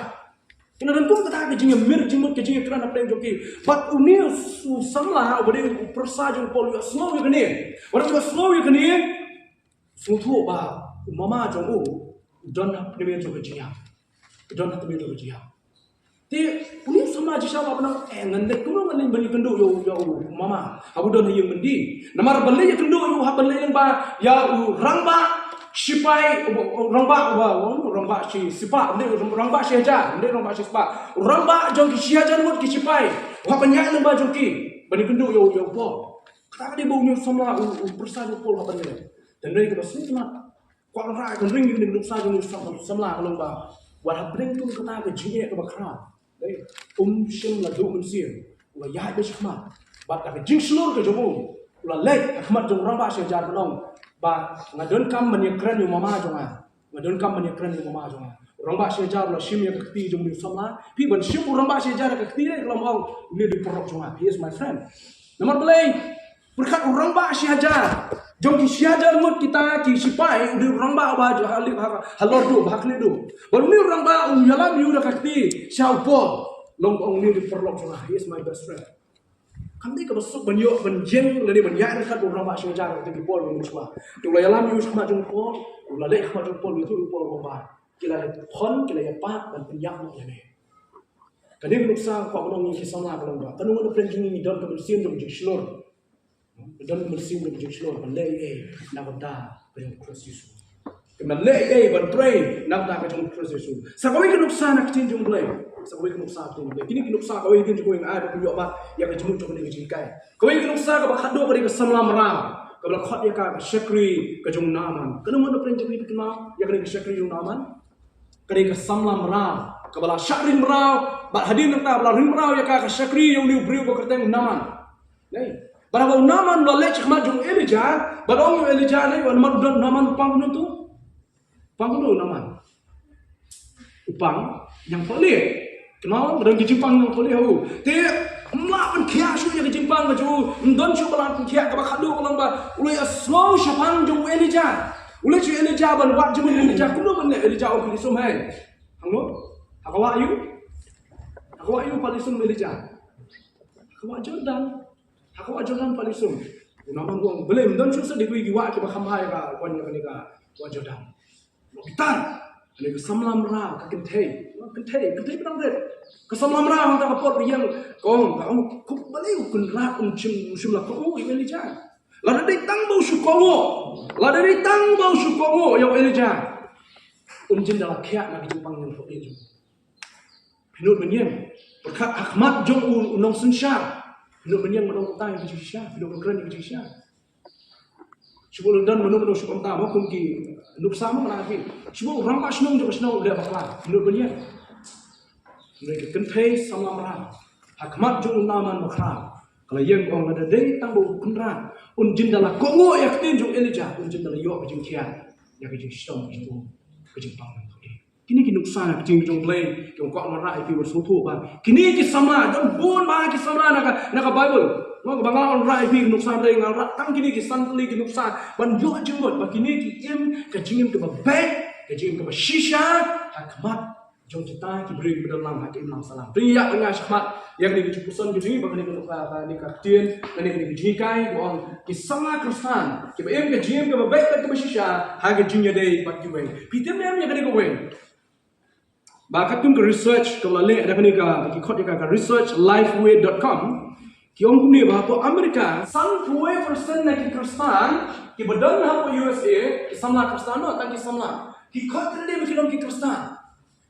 Ki la don kum kata ka jingïamir jingmut, ka jingïakren hapdeng jong ki. Bad une u samla uba dei u pyrsa jong u Paul u ïohsngew ïa kane. Bad u ïohsngew ïa kane, sngewthuh ba u mama jong u u don ha tmier jong ka jingïap. U don ha tmier jong ka jingïap. Te une u samla jingshisha u la ong, eh, ngan leit kumno, ngan leit ban ïakynduh ïa u, ïa u mama haba u don ha ïing byndi. Namar ban leit ïakynduh ïa u, hap ban leit lyngba ïa u rangbah shipai, u rangbah, u rangbah shi, shipai, ym dei rangbah shi hajar, ym dei rangbah shi shipai. U rangbah jong ki shi hajar ngut ki shipai u hap ban ïaid lyngba jong ki ban ïakynduh ïa u, ïa u Paul. Kata ka dei ba une u samla, u, u pyrsa jong u Paul u hap ban leit. Te hynrei kaba sngewtynnat, kwah ban rah, kan ring ïa kane ka nuksa jong u sam-, samla, ka long ba wat hapdeng kum kata ka jingeh kaba khraw, dei, um shym la duh mynsiem, u la ïaid beit shakhmat. Bad da ka jingshlur ka jong u, u U la leit ha khmat jong u rangbah shi hajar ban ong ba nga donkam ban ïakren ïa u mama jong nga. Nga donkam ban ïakren ïa u mama jong nga. U rangbah shi hajar u la shim ïa ka kti jong une u samla. Phi, ban shim u rangbah shi hajar ïa ka kti, ka long ba une u dei u paralok jong nga. He is my friend. Namar balei? Pyrkhat u rangbah shi hajar jong ki shi hajar ngut kita ki sipai, u dei u rangbah uba ha, ha, halor duh, ba ha khlieh duh. Bad une u rangbah u ïalam ïa u da ka kti sha u Paul. Long ba ong une u dei u paralok jong nga. He is my best friend. Kam dei kaba suk ban ïoh ban ïeng lane ban ïaid ryngkat bad u rangbah shi hajar, kata ki por ba mynshuwa. Te u la ïalam ïa u shakhmat jong u Paul, u la leit shakhmat jong u Paul, u la ïathuh ïa u Paul ba ki la khon, ki la ïapah ban pynïap noh ïa me. Kane ka nuksa ka kwah ban ong ïa ki samla ka long ba kano kano pyrshah jong ngi ngi don ka mynsiem jong jingshlur. Ngi don ka mynsiem jong jingshlur ban leh ei ei na ka bynta ka jong u Khrist Jisu. Kin leh ei ei ban trei na ka bynta ka jong u Khrist Jisu. Sa kawei ka nuksa na ka ktien jong U Blei. Sa kawei ka nuksa na ka ktien jong U Blei. Kine ki nuksa kawei ka ktien jong U Blei, ai ba kin ïoh ba ïa ka jingmut jong kane ka jinghikai. Kawei ka nuksa kaba khatduh ka dei ka samla mraw kaba la khot ïa ka ka shakri ka jong u Naaman. Kano kano pyrshah jong ngi phi kynmaw ïa kane ka shakri jong u Naaman? Ka dei ka samla mraw kaba la shah ring mraw bad hadien nangta ba la ring mraw ïa ka ka shakri ïa une u briew ba kyrteng u Naaman. Dei. Bad haba u Naaman u la leit shakhmat jong u Elijah, bad ong ïa u Elijah, dei, u Naaman, u Naaman u pang kumno tu? U pang kumno u Naaman? U pang ñiangthohlieh. Kynmaw, ka don ka jingpang ñiangthohlieh ha u. Te ym lah ban khiah shuh ïa ka jingpang ka jong u, ym don shuh ba lah ban khiah, kaba khatduh ka long ba u la ïasngew shaphang jong u Elijah. U leit sha u Elijah ban wad jingmut ïa u Elijah, kumno ban leh? Elijah u ong, pha leit sum, hei. Hangno? Ha ka wah aïu? Ha ka wah aïu pha leit sum Elijah? Ha ka wah Jordan. Ha ka wah Jordan pha leit sum. U Naaman u ong, balei, ym don shuh sa de kiwei ki wah kiba kham bha ïa ka wan ïa kane ka wah Jordan. Bitar. Kane ka samla mraw ka kynthei. Kynthei, kynthei ba dang rit. Ka samla mraw hangta ka por ba ïeng, ka ong, ka ong, ko balei u Kynrad um shym, um shym la kohnguh ïa u Elijah. Lada dei tang ba u shu kohnguh. Lada dei tang ba u shu kohnguh ïa u Elijah, um jin da la khiah na ka jingpang ñiangthohlieh jong u. Phi nud ban ïeng. Pyrkhat ha khmat jong u, u nongsynshar. Phi nud ban ïeng ban ong kumta ïa ka jingshisha. Phi nud ban kren ïa ka jingshisha. Shu bun lyndet mano mano shu kumta mo, kum ki nuksa mo na ki. Shu bun u rangbah shnong jong ka shnong u leh bakla. Phi nud ban ïeng. Hynrei ka kynthei samla mraw ha khmat jong u Naaman bakhraw ka la ïeng, ka ong, lada dei tang ba u Kynrad un jin da la kohnguh ïa ka ktien jong u Elijah, un jin da la ïoh ka jingkhiah ïa ka jingshitom jong u, ka jingpang jong u. Kine ki nuksa na ka ktien jong U Blei, ki ong, kwah ban rah ïa phi ban sngewthuh ba kine ki samla, don bun bha ki samla na ka, na ka Baibl. Mo, kaba nga la rah ïa phi ki nuksa, hynrei nga rah tang kine ki san tylli ki nuksa ban ïoh jingmut ba kine ki im ka jingim kaba beit, ka jingim kaba shisha ha khmat jong kita ki briew kiba don lang ha ka imlang sahlang. Te ïa nga shakhmat ïa kane ka jingpuson ka jong ngi ba kane ka, ka, kane ka ktien, kane, kane ka jinghikai, ba ong ki samla Khristan kiba im ka jingim kaba beit bad kaba shisha ha ka jingïadei bad kiwei. Phi tip ne em ïa kane kawei? Ba katkum ka research ka la leh da kane ka, ki khot ïa ka, ka research lifeway dot com, ki ong kumne ba hapoh America, sanphew percent na ki Khristan kiba don hapoh U S A, ki samla Khristan, no, tang ki samla, ki khot ïa lade ba ki long ki Khristan.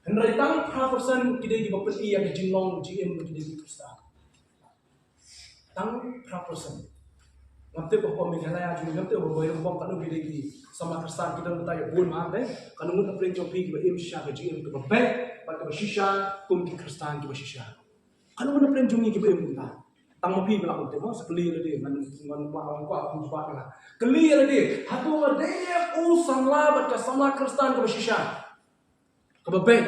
Hynrei tang phra percent ki dei kiba pyni ïa ka jinglong jingim ba ki dei ki Khristan. Tang phra percent. Ngam tip ba hapoh Meghalaya jong ngi, ngam tip ba hapoh Ïewbong katno ki dei ki samla Khristan, ki don bynta ïa bun ma, dei. Katno ngut na pdeng jong phi kiba im shisha ka jingim kaba beit bad kaba shisha kum ki Khristan kiba shisha? Katno ngut na pdeng jong ngi kiba im kumta? Tang ma phi ba lah ban tip, sa kylli ïa lade, ngan, ngan, ngan kwah ban jubab ïa nga. Kylli ïa lade, hato ka dei u samla bad ka samla Khristan kaba shisha, kaba beit,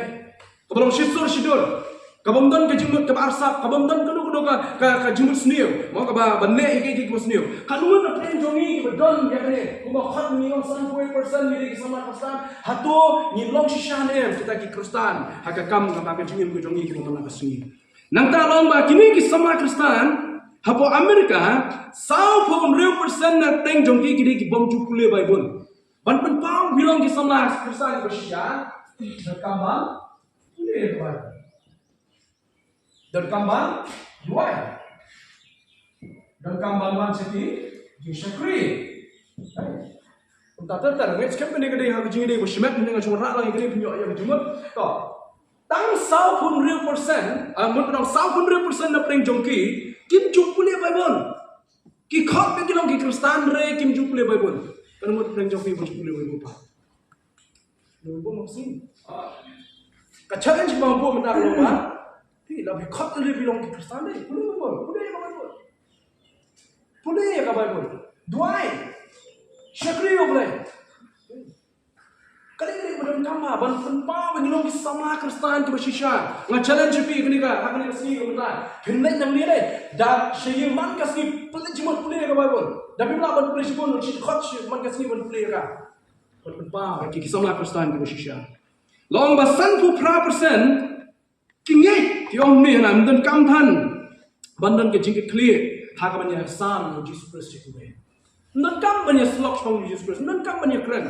kaba long shisur shidur, kaba ym don ka jingmut kaba arsap, kaba ym don kano kano ka, ka, ka jingmut sniew, mo, kaba, ba neh ïa kiei kiei kiba sniew? Katno ngut na pdeng jong ngi kiba don ïa kane? Kumba khot ngi ong sanphew percent ngi dei ki samla Khristan. Hato ngi long shisha ne em kita ki Khristan ha ka kam kata ka jingim ka jong ngi kaba man la ka sngi? Nangta long ba kine ki samla Khristan hapoh America, sawphew hynriew percent na pdeng jong ki ki dei ki bym ju pule Baibl. Ban pynpaw ba ki long ki samla Khristan kiba shisha, donkam ban pule Baibl. Donkam ban duwai. Donkam ban wan sha ki jingshakri. Kumta ter ter, nga ngeit skhem kane ka dei ha ka jingïadei ba shimet, mynta nga shu rah lang ïa kane, phin ïoh ïa ka jingmut. To. Tang sawphew hynriew percent, ah, mut ba dang sawphew hynriew percent na pdeng jong ki kim ju pule Baibl. Ki khot ba ki long ki Khristan hynrei kim ju pule Baibl. Katno ngut na pdeng jong phi ba ju pule Baibl pat? Baibl, masi. Ka challenge ba nga buh mynta ka long ba phi, la phi khot ïa lade ba phi long ki Khristan, dei pule Baibl, pule Baibl. Pule ïa ka Baibl. Duwai. Shakri ïa U Blei. Ka dei kaba donkam ban pynpaw ba ngi long ki samla Khristan kiba shisha. Nga challenge ïa phi kane ka, ha kane ka sngi ka mynta. Phin leit nangne lei. Da sha ïing man ka sngi pule jingmut, pule ïa ka Baibl. Da phim lah ban pule shibun, shi khot shi man ka sngi ban pule ïa ka. Ban pynpaw ba ki, ki samla Khristan kiba shisha. Long ba sanphew phra percent ki ngeit, ki ong, me, ym donkam than ban don ka jingkitkhlieh ha kaba ngi ïasam ïa U Jisu Khrist sha kiwei. Ym donkam ban ïasyllok shaphang U Jisu Khrist, ym donkam ban ïakren.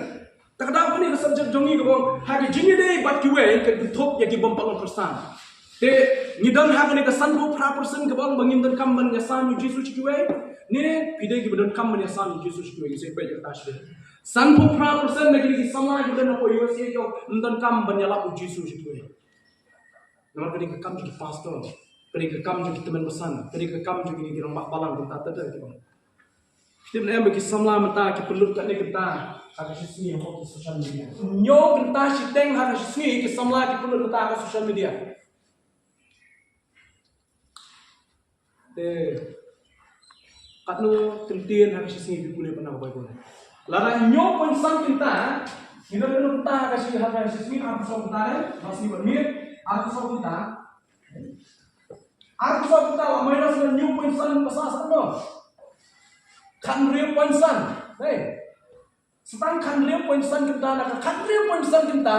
Te ka daw kane ka subject jong ngi ka ong, ha ka jingïadei bad kiwei ka kynthup ïa ki bym pat long Khristan. Te ngi don ha kane ka sanphew phra percent kaba ong ba ngim donkam ban ïasam ïa U Jisu sha kiwei. Ne phi dei kiba donkam ban ïasam ïa U Jisu sha kiwei, ngi sa peit ïa kata shisha. Sanphew phra percent na kine ki samla kiba don hapoh U S A ki ong ym donkam ban ïalap U Jisu sha kiwei. Namar ka dei ka kam jong ki pastor, ka dei ka kam jong ki tymmen basan, ka dei ka kam jong ki, ki rangbah balang, kumta te te ki ong. Tip ne em ba ki samla mynta ki pynlut katne kata ha ka shisngi hapoh ki social media? Hynñiew kynta shiteng ha ka shisngi ki samla ki pynlut kata ha ka social media. Te katno kyntien ha ka shisngi phi pule pat na ka Baibl? Lada hynñiew point san kynta, ngi don katno kynta ha ka shi, ha ka shisngi? Arphew saw kynta, ne? Ba sngi ba miet, arphew saw kynta. Arphew saw kynta la minus na hynñiew point san, ba sa sa no? Khathynriew point san. Hei. Sa tang khathynriew point san kynta na ka khathynriew point san kynta,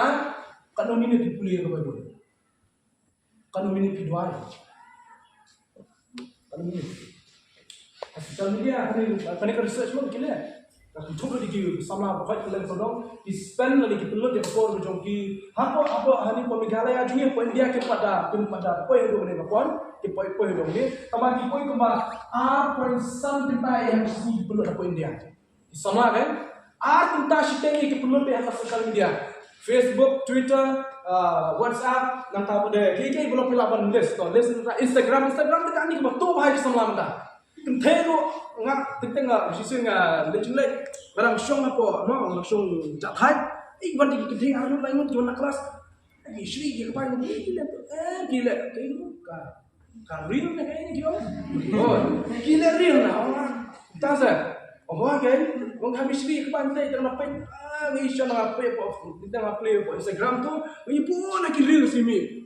katno minit phi pule ïa ka Baibl? Katno minit phi duwai? Katno minit? Ha social media, kane, kane ka research mo ki leh. Ka kynthup ïa ki samla ba koit kylleng sawdong, ki spend lane ki pynlut ïa ka por ka jong ki. Hapoh, hapoh, hangne hapoh Meghalaya jong ngi, hapoh India ki pat da, ki pat da poi haduh ne, ka por ki poi, poi haduh ne. Tangba ki poi kumba ar point san kynta ïa ki pynlut hapoh India. Ki samla, kan? Ar kynta shiteng ki pynlut ha ka social media. Facebook, Twitter, ah, WhatsApp, nangta pat de kiei kiei ba long, phi lah ban list, to list, nangta Instagram, Instagram te kane kaba tuh bha ïa ki samla mynta. Kynthei ruh, nga, teng teng nga, shisien nga leit jingleit, nga dang shong hapoh, no, nga dang shong Jahthait. Ei, wan ki kynthei arngut laingut ki wan na klas. Ki shri ki kpa, ki leh, eh, ki leh, ki leh, ka, ka reel ne kaei ne ki ong. Oh, ki leh reel na, oh. Ta sa. Oh, kaei, ong, ka mi shri ki kpa te, tang na peit. Ah, ngi sha na peit hapoh, tang na peit hapoh Instagram tu, ngi pynbun na ki reel sha mi.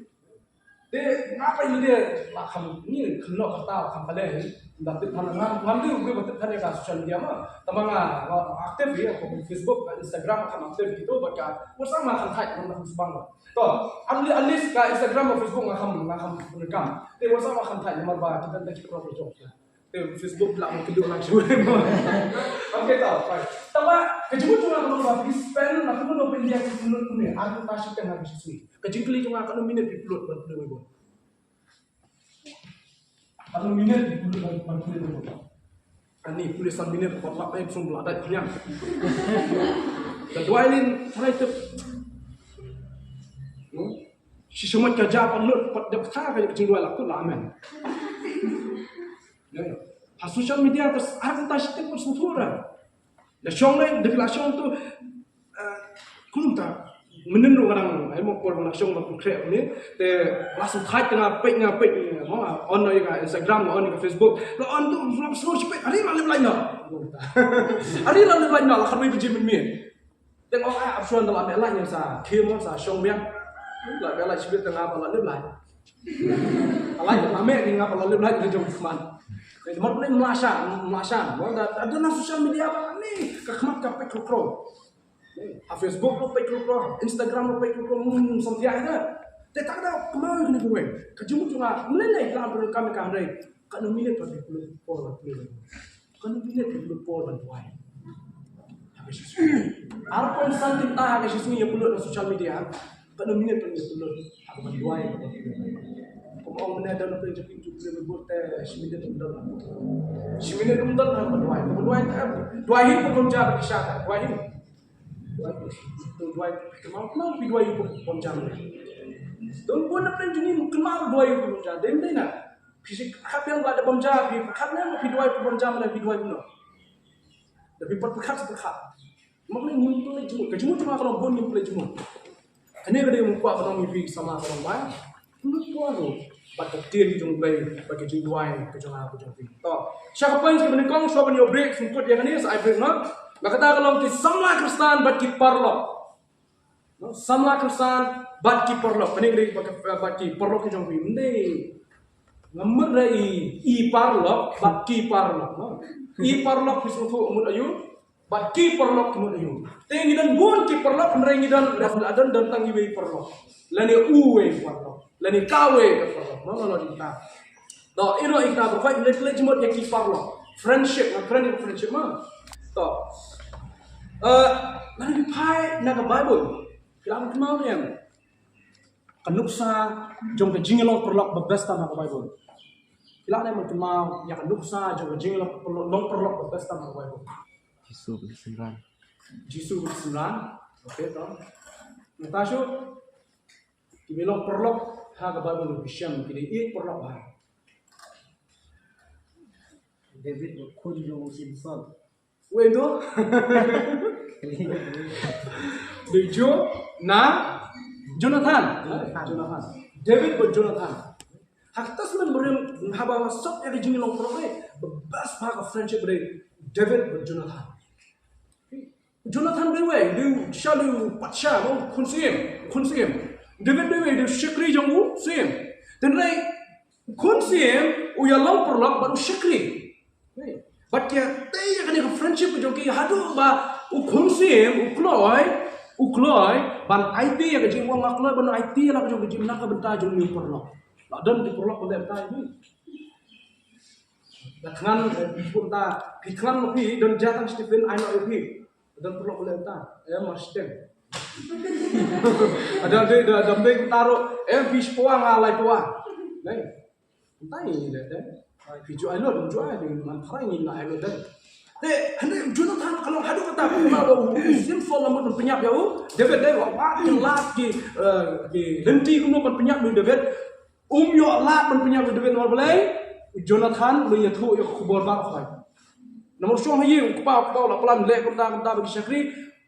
Te nga peit lade, la kham, ngi kynnoh kata la kham pale. Ba tip than, ngam, ngam dei uwei ba tip than ïa ka social media ma. Tangba nga, nga active ïa ka Facebook, ka Instagram, kham active kito, bad ka WhatsApp nga kham thait, ngam kham sbang. To, at le-, at least ka Instagram bad Facebook nga kham, nga kham pyndonkam. Te WhatsApp nga kham thait namar ba kita ki proper jobs. Te Facebook lah mungkin duk lang shuh. Okay, to, fine. Tangba ka jingmut jong nga ka long ba phi spend, na kumno phi leh, kumno kumne, ar kynta shiteng ha ka shisngi. Ka jingkylli jong nga, katno minit phi pynlut ban pule Baibl? Katno minit phi pule ban, ban pule Baibl? Ani pule san minit, pat lap ai sum la dait khñiang. Ka duwai lin, try tip. Hmm? Shi shamoit ka ja pat lut, pat dep kata ka jingduwai la kut la amen. Ha social media te ar kynta shiteng pat sngewthuh ra. Da shong ne, da la shong tu, eh, kumta. Mynnin ruh nga dang, ai mo por nga dang shong ba pynkreh ne. Te la sngewthuh, te nga peit, nga peit, mo, on ïa ka Instagram, on ïa ka Facebook. La on tu, la sngewthuh shi peit, ari la lip like noh. Ari la lip like noh, la khatwei baje mynmiet. Te nga ong, ah, ap shuwa, da la meh like, sa khie mo, sa shong biang. La meh like shibit, te nga ba la lip like. Like, la meh, nga ba la lip like, ka jong sman. Te mar ne mlashang, mlashang. Mo da, da na social media ba ne, ka khmat ka peit kro kro. Ha Facebook ruh peit kro kro, Instagram ruh peit kro kro, hmm, samthiah ïa ka. Te ta ka daw kynmaw ïa kane kawei. Ka jingmut jong nga, mynne la pyndonkam ïa ka, hynrei katno minit pat phi pynlut por ban pule? Katno minit phi pynlut por ban duwai? Ha ka shisngi. Ar point san kynta ha ka shisngi ïa pynlut ha social media. Katno minit pat ïa pynlut ha ka ban duwai? Kum ong mynne don na pynjah pynjah pule bud te shi minit ym don. Shi minit ym don ha ka ban duwai. Ban duwai te, duwai hi, kum ong ja ba ki sha te, duwai hi. Duwai, duwai, kynmaw, kynmaw phi duwai ïa u pynjam. Don bun na pdeng jong ngi kynmaw duwai ïa u pynjam. Dei, dei na. Phi shu khap biang ba da bym ja, phi khap biang phi duwai ïa u pynjam, da phi duwai kumno? Da phi pat pyrkhat sa pyrkhat. Mane ngim pynleit jingmut. Ka jingmut jong nga ka long bun ngim pynleit jingmut. Kane ka dei ka mut ba ka long ïa phi samla ka long bai. Pynleit por ruh. bad ka ktien ka jong U Blei, bad ka jingduwai ka jong nga ka jong phi. To, sha ka point kaba nyngkong, shuwa ban ïoh break, sngewthuh ïa kane sa ai break noh. Ba kata ka long ki samla Khristan bad ki paralok. No, samla Khristan bad ki paralok. Kane ka dei bad ki, bad ki paralok ki jong phi. Ym dei. Nga mut da i, i paralok bad ki paralok, no. I paralok phi sngewthuh mut aïu, bad ki paralok mut aïu. Te ngi don bun ki paralok, hynrei ngi don, la don, don tang iwei i paralok. Lane uwei i paralok. Lane kawei ka paralok. No, no, no, dei ta. To, ïa ino ïa kita ba phi leit, leit jingmut ïa ki paralok. Friendship, nga kren ïa friendship ma. To. Eh, lada ngi phai na ka Bible. Phi lah ban kynmaw ne em ka nuksa jong ka jingïalong paralok ba best tam ha ka Bible? Phi lah ne em ban kynmaw ïa ka nuksa jong ka jingïalong paralok, long paralok ba best tam ha ka Bible? Jisu bad ki synran. Jisu bad ki synran. Okay, to. Nangta shuh. Ki ba long paralok ha ka Bible, ki shem, ki dei ki paralok ba. David bad khun jong u Samson. Wei to? Dei Jo, na Jonathan. Jonathan. Jonathan. David bad Jonathan. Ha ka Testament Barim, haba nga sot ïa ka jingïalong paralok, ba best bha ka friendship dei David bad Jonathan. Jonathan dei uwei, dei u, sha dei u patsha, u khun syiem, khun syiem. David dei uwei, dei u shakri jong u syiem. Hynrei u khun syiem u ïalong paralok bad u shakri. Bad ki ïatei ïa kane ka friendship jong ki haduh ba u khun syiem u kloi, u kloi ban aiti ïa ka jingwan, nga kloi ban aiti ïa la ka jong ka jingim na ka bynta jong une u paralok. La don ki paralok ba leh bynta ïa ki. La thngan, eh, kumta, phi thngan ma phi, don jia tang Stephen, ai noh ïa phi. Don paralok ba leh bynta, eh, mar stem. Ada, ada, ada, ada mbe kumta ruh, eh, phi shi phew nga lai phew. Dei. Kumta ngi leh dei. Phi ju ai lut, ju ai, dei, man tharai ngi la ai lut dei. Te, hynrei Jonathan ka long haduh katta, kumba ba u Samson la mut ban pynïap ïa u David dei, wat ki lad ki, eh, ki lynti kumno ban pynïap ïa u David. Um ïoh lad ban pynïap ïa u David namar balei? U Jonathan u la ïathuh ïa ka khubor baroh. Namar u shong ha ïing, u kpa, u kpa u la plan leh kumta kumta bad ki shakri.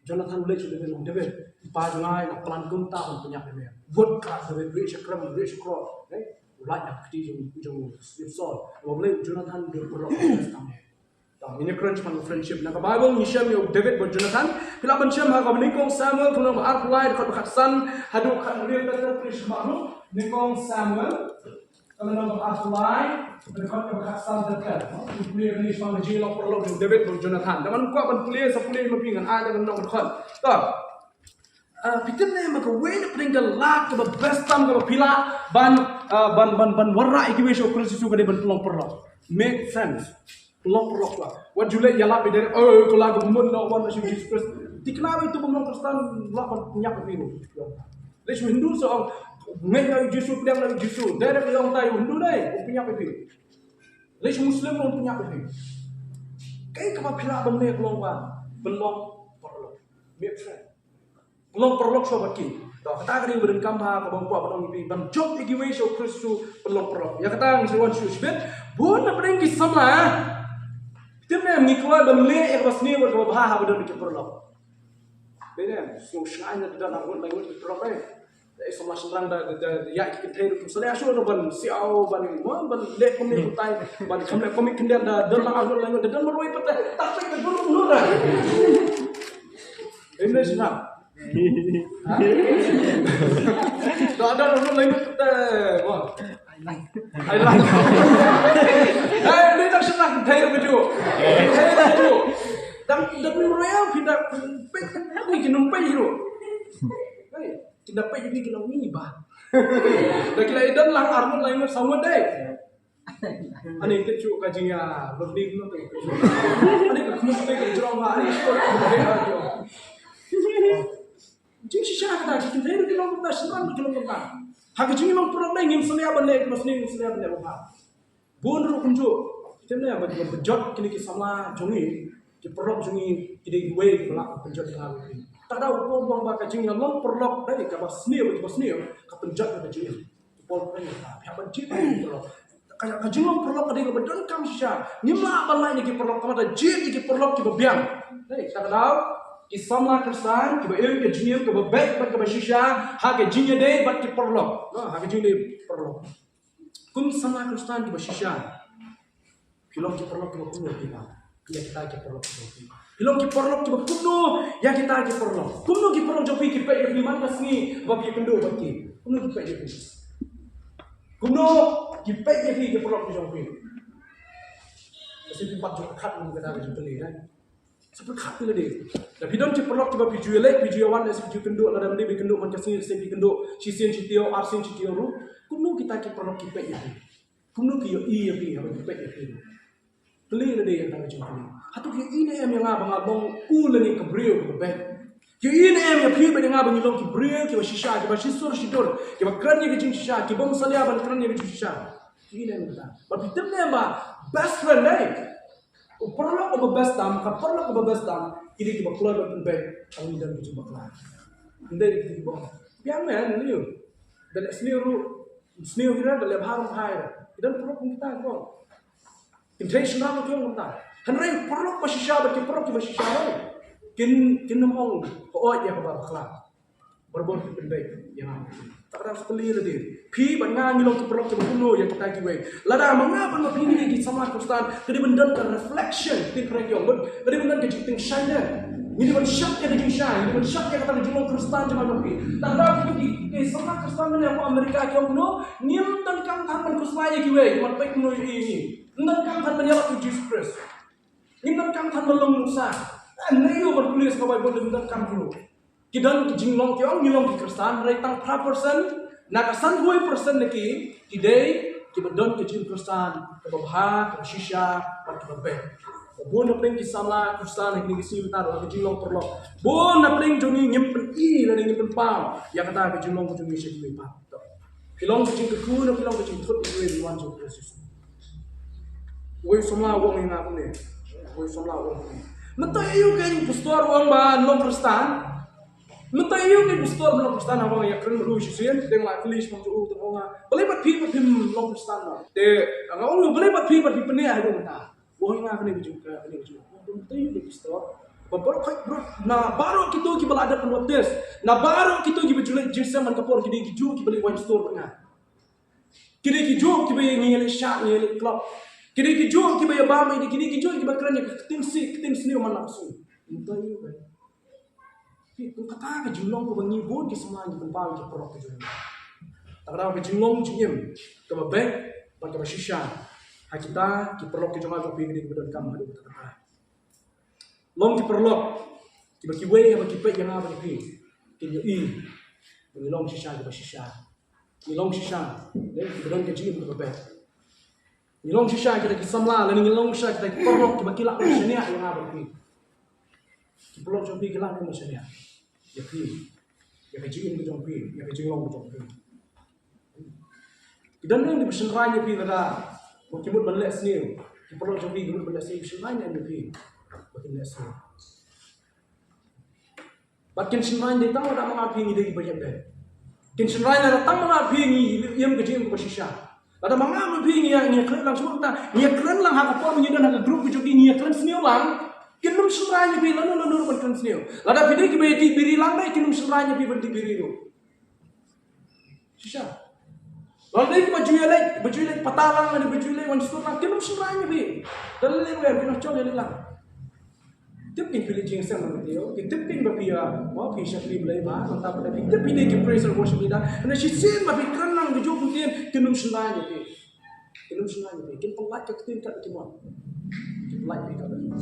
Jonathan u leit sha u David, u ong, David, i pa jong nga i la plan kumta ban pynïap ïa me. Wut ka David, rieh sha krem, rieh sha krem. Eh, u lait na ka kti jong, jong u Saul. Namar balei? U Jonathan u dei u paralok ba best tam. Tang, ngin ïakren shaphang friendship. Na ka Bible ngi shem ïa u David bad Jonathan. Phi lah ban shem ha kaba nyngkong Samuel ka lynnong ba arphew lai, dkhot ba khatsan haduh khathynriew, phi lah ban shem ha u nyngkong Samuel ka lynnong ba arphew lai, dkhot ba khatsan. Phi lah ban shem shaphang ka jingïalong paralok jong u David bad u Jonathan. Lada ngan kwah ban pule sa pule ma phi, ngan ai da ka lynnong dkhot. To. Ah, phi tip ne em ba kawei na pdeng ka lad kaba best tam kaba phi lah ban, ah, ban, ban, ban wanrah ïa kiwei sha u Khrist Jisu ka dei ban pynlong paralok. Make friends. Pynlong paralok. Wat ju leit ïalap ïa direct, oh, ko lad kaba mut noh wan sha u Jisu Khrist. Te kane ba ïa uto u bym long Khristan lah ban pynïap ïa phi ruh. Leit sha u Hindu sa ong, ngeit noh ïa u Jisu, pdiang noh ïa u Jisu. Direct ïa ong tai u Hindu dei, u pynïap ïa phi. Leit sha u Muslim ruh u pynïap ïa phi. Kaei kaba phi lah ban leh ka long ba pynlong paralok. Make friends. Pynlong paralok shuwa bad ki. To, kata ka dei ba donkam bha kaba nga kwah ban ong ïa phi, ban jop ïa kiwei sha u Khrist Jisu, pynlong paralok. Ïa kata ngi sa wan shuh shibit. Bun na pdeng ki samla, phi tip ne em, ngi kloi ban leh ïa kaba sniew bad kaba bha haba don ki paralok. Dei ne em, sngew shngaiñ da don arngut laingut ki paralok, eh. Da i samla shynrang da, da, da ïaid ki kynthei ruh kim salia shuh, ban siaw, ban, ban leh kumne kumtai, ban kham leh kumne khyndiat, da don lang arngut laingut, da don marwei pat te, tak peit da don ruh da. Em ne shynrang. Da, da, da, da, da, da, da, da. Ai lang. Ai, ni tak senang, thei ka ju. Thei ka ju. Dang, dang ni royal, pindah pek, ni kena pek hidup. Hai, kena pek ni kena ni ba. Dah kila idan lang, armut lang, sangat deh. Ani te chu ka jingïa, berdi no te. Ani ka khmus te ka jrong ha, ani ka khmus te ka jrong. Jingshisha kata, ki kynthei ruh ki long kumta, shynrang ruh ki long kumta. Ha ka jingïalong paralok dei, ngim salia ban leh kaba sniew, ngim salia ban leh kaba bha. Bun ruh kumjuh. Te ne, ban, ban pynjot kine ki samla jong ngi, ki paralok jong ngi, ki dei kiwei kiba lah ban pynjot ïa nga bad phi. Te da u Paul u ong ba ka jingïalong paralok dei kaba sniew, kaba sniew, ka pynjot ïa ka jingim. Paul u ong, phi hap ban jied ïa ki paralok. Ka, ka jinglong paralok ka dei kaba donkam shisha. Ngim lah ban lait na ki paralok, ka mut jied ïa ki paralok kiba biang. Hei, kata ka daw, ki samla Khristan kiba im ka jingim kaba beit bad kaba shisha ha ka jingïadei bad ki paralok. Ha ka jingïadei paralok. Kum samla Khristan kiba shisha, phi long ki paralok kiba kumno ïa phi, ïa kita ki paralok kiba phi? Phi long ki paralok kiba kumno ïa kita ki paralok? Kumno ki paralok jong phi ki peit ïa phi man ka sngi ba phi kynduh bad ki? Kumno ki peit ïa phi? Kumno ki peit ïa phi ki paralok jong phi? Ka shisien pat jong ka khat, kata ka jong ka lei, eh. Sa pyrkhat ïa lade. Lada phi don ki paralok kiba phi ju ïaleit, phi ju ïawan, lada phi ju kynduh, lada ym dei phi kynduh man ka sngi, lada phi kynduh shisien shi taïew, arsien shi taïew ruh, kumno kita ki paralok ki peit ïa phi? Kumno ki ïohi ïa phi haba ki peit ïa phi? Kylli lade ïa kata ka jingkylli. Hato ki ïohi ne em ïa nga ba nga long u lane ka briew kaba beit? Ki ïohi ne em ïa phi bad ïa nga ba ngi long ki briew kiba shisha, kiba shisur shidur, kiba kren ïa ka jingshisha, kibym salia ban kren ïa ka jingshisha? Ki ïohi ne em ïa kata? Ba phi tip ne em ba best friend, eh? U paralok uba best tam, ka paralok uba best tam, ki dei kiba kloi ban pynbeit haba ngi don ka jingbakla. Ym dei kita kiba ong, biang me, ym dei. Da leh sniew ruh sniew hi, da leh bha ruh bha hi. Ki don paralok kum kita, ki ong, kin trei shynrang ruh ki ong kumta. Hynrei paralok ba shisha bad ki paralok kiba shisha ruh kin, kin ym ong hooid ïa kaba bakla. Barabor ki pynbeit ïa nga. Te kata sa kylli lade, phi bad nga ngi long ki paralok kiba kumno ïa kita kiwei? Lada ma nga bad ma phi ngi dei ki samla Khristan, ka dei ban don ka reflection, te kren ki ong, ka dei ban don ka jingtyngshaiñ. Ngi dei ban shad ïa ka jingshai, ngi dei ban shad ïa kata ka jinglong Khristan jong nga jong phi. Te lada ki, ki samla Khristan mynne ha Amerika ki ong kumno, ngim donkam than ban khuslai ïa kiwei, ki ban peit kumno ïa ngi. Ngim donkam than ban ïalap ïa u Jisu Khrist. Ngim donkam than ban long nuksa. Hynrei ïa u ban pule sa ka Baibl, ngim donkam kumno. Ki don ki jinglong, ki ong ngi long ki Khristan, hynrei tang phra percent na ka sanphew percent na ki, ki dei kiba don ka jingim Khristan kaba bha, kaba shisha bad kaba beit. Bun na pdeng ki samla Khristan ha kine ki sngi mynta ruh ha ka jinglong paralok, bun na pdeng jong ngi ngim pyni lane ngim pynpaw ïa kata ka jinglong ka jong ngi sha kiwei pat. Ki long ka jingkyrkhu ne ki long ka jingthut ïa kiwei ki wan jong u Khrist Jisu? Uwei u samla u ong ïa nga kumne. Uwei u samla u ong kumne, mynta ïa u keiñ pastor u ong ba long Khristan. Mynta ïa u keiñ pastor ba long Khristan, haba nga ïakren bad u shisien, te nga la kylli shaphang jong u, te u ong nga, balei pat phi pat phim long Khristan, ba? Te nga ong, balei pat phi pat phi pynïaid haduh mynta? U ong ïa nga kane ka jingkren, kane ka jingkren. Mynta ïa u keiñ pastor ba baroh khoit baroh, na baroh kito kiba la dep pynbaptis, na baroh kito kiba ju leit jingïaseng man ka por, ki dei kijuh kiba leit wine store bad nga. Ki dei kijuh kiba ïa ngi ïaleit shad, ngi ïaleit club. Ki dei kijuh kiba ïa bam ïa, ki dei kijuh kiba kren ïa ka ktien sih, ktien sniew man la ka sngi. Mynta ïa u keiñ. Phi, kata ka jinglong kaba ngi bun ki samla ngi pynpaw ïa ki paralok ki jong ngi. Te kata ka jinglong jingim kaba beit bad kaba shisha ha kita ki paralok ki jong nga jong phi, ki dei kiba donkam haduh katta katta. Long ki paralok kiba kiwei haba ki peit ïa nga bad ïa phi, kin ïohi ba ngi long shisha kiba shisha. Ngi long shisha, eh, kiba don ka jingim kaba beit. Ngi long shisha kita ki samla, lane ngi long shisha kita ki paralok kiba ki lah ban shaniah ïa nga bad ïa phi. Ki paralok jong phi ki lah ban shaniah ïa phi, ïa ka jingim ka jong phi, ïa ka jinglong ka jong phi. Ki don nang kiba shynraiñ ïa phi lada ba ki mut ban leh sniew. Ki paralok jong phi ki mut ban leh sniew, ki shynraiñ ïa phi ba kin leh sniew. Bad kin shynraiñ dei tang lada ma nga phi ngi dei kiba ïeng dei. Kin shynraiñ lada tang ma nga phi ngi ïeng ka jingim kaba shisha. Lada ma nga ma phi ngi ïa, ngi ïa kren lang shuh ta, ngi ïa kren lang ha ka por ngi don ha ka group ka jong ki, ngi ïa kren sniew lang. Kin ym shynraiñ ïa phi lano lano ban kren sniew. Lada phi dei kiba ïa dih biri lang dei, kin ym shynraiñ ïa phi ban dih biri ruh. Shisha. Lada dei kiba ju ïaleit, ba ju ïaleit pata lang, lane ba ju ïaleit wine store lang, kin ym shynraiñ ïa phi. Lada leit wer, kin ym shynraiñ ïa lang. Tip kein phi leit jingïaseng mynta ïa u, ki tip kein ba phi ïa, ba phi shakri Blei ba, nangta ba phi tip phi dei ki praise and worship leader. Hynrei shisien ba phi kren lang kajuh ka ktien, kin ym shynraiñ ïa phi. Kin ym shynraiñ ïa phi, kin pynlait ka ktien kat ba ki mon. Kin pynlait ïa phi kat ba ki mon.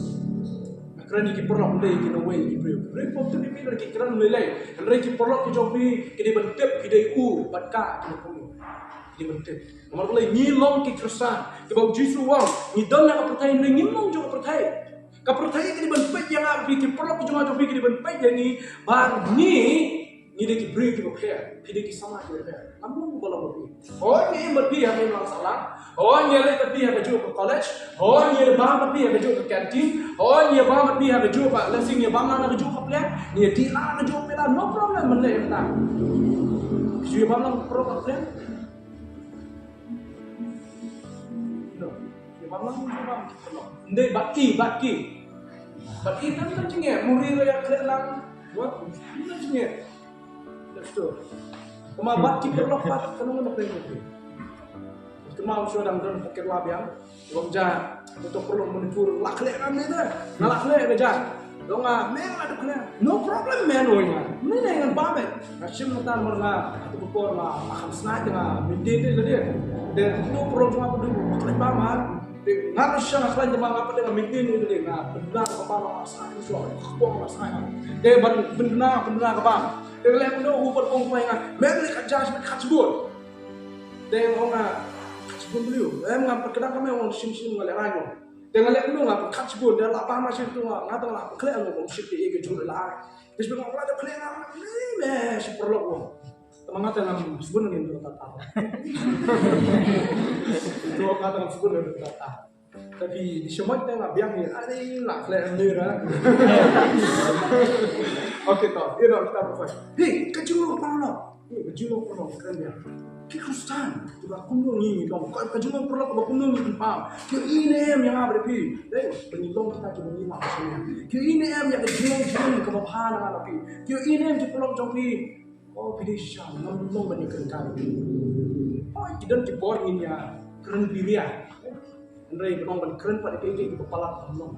Nga kren ïa ki paralok, ym dei ïa ki nongwei, ïa ki briew. Briew pop tip ïa phi lada ki kren lei lei. Hynrei ki paralok ki jong phi ki dei ban tip phi dei u bad ka, ki dei ban tip. Namar balei? Ngi long ki Khristan kiba u Jisu u ong ngi don ha ka pyrthei, hynrei ngim long jong ka pyrthei. Ka pyrthei ka dei ban peit ïa nga bad phi, ki paralok ki jong nga jong phi ki dei ban peit ïa ngi ba ngi, ngi dei ki briew kiba pher, ki dei ki samla kiba pher. Ngam long kumba long bad phi. Hooid ngi im bad phi ha ka imlang sahlang. Hooid ngi ïaleit bad phi ha kajuh ka college. Hooid ngi ïabam bad phi ha kajuh ka canteen. Hooid ngi ïabam bad phi ha kajuh ka, lehse ngi ïabam lang na kajuh ka pliang, ngi ïadih lang na kajuh ka pela, no problem, mynta ïa kata. Ki ju ïabam lang paralok ha pliang. No. Ïabam lang, ïabam. Ym dei bad i, bad ki. Bad i kan kan jingeh, muri la ïa khleh lang. What? Kan jingeh. That's true. Kumba bad ki paralok pat, kan ngan pynlong ki. Mam shu dang don pocket la biang. Wan ja, to paralok Manipur la khleh kam ni da. Nga la khleh ka ja. Dong nga, me nga la khleh. No problem, man, oi nga. Ni ne ngan ba me. Nga shim nga tan mar nga, atu ko por nga, ma kham snai nga, mintin de de. De, no problem, nga padu, khleh ba ma. De, nga shang khleh ba nga padu, mintin de de. Nga pynbna ka ba ma, snai, shu, ko ma snai. De, ban pynbna, pynbna ka ba. Te leh mynno u pat ong poi nga, me leh ka ja shibit khat shibun. Te ong nga, khat shibun bliu. Em, nga pat kdang ka me ong shim shim nga leh rai mo. Te nga leh mynno nga pat khat shibun, te la pa ma shim tu nga, nga tang la khleh nga ong shim te ïa ka jur la. Te shibit nga la da khleh nga, me, me, shi paralok ong. Te ma nga tang ngam shibun ngin tu ta ta. Tu nga tang ngam shibun ngin tu ta ta. Tapi di semua kita nggak biang ni, ada yang nak kalian ni lah. Okey, toh, you know, kita berfirman. Hei, kejulung paralok. Hei, kejulung paralok, keren dia. Ki Khristan, kiba kumno ngi long, kejulung paralok kiba kumno ngi pynpaw. Ki ine em ïa nga bad phi. Hei, pynlong kita kiba ngi long sini. Ki ine em ïa kejulung jong kiba bha na nga bad phi. Ki ine em ki paralok jong phi. Oh, phi dei shisha, ngam long ban ïakren kai. Oh, ki don ki por ngin ïakren biria. Hynrei ban ong ban kren pat ïa kiei kiei kiba palat ngam long.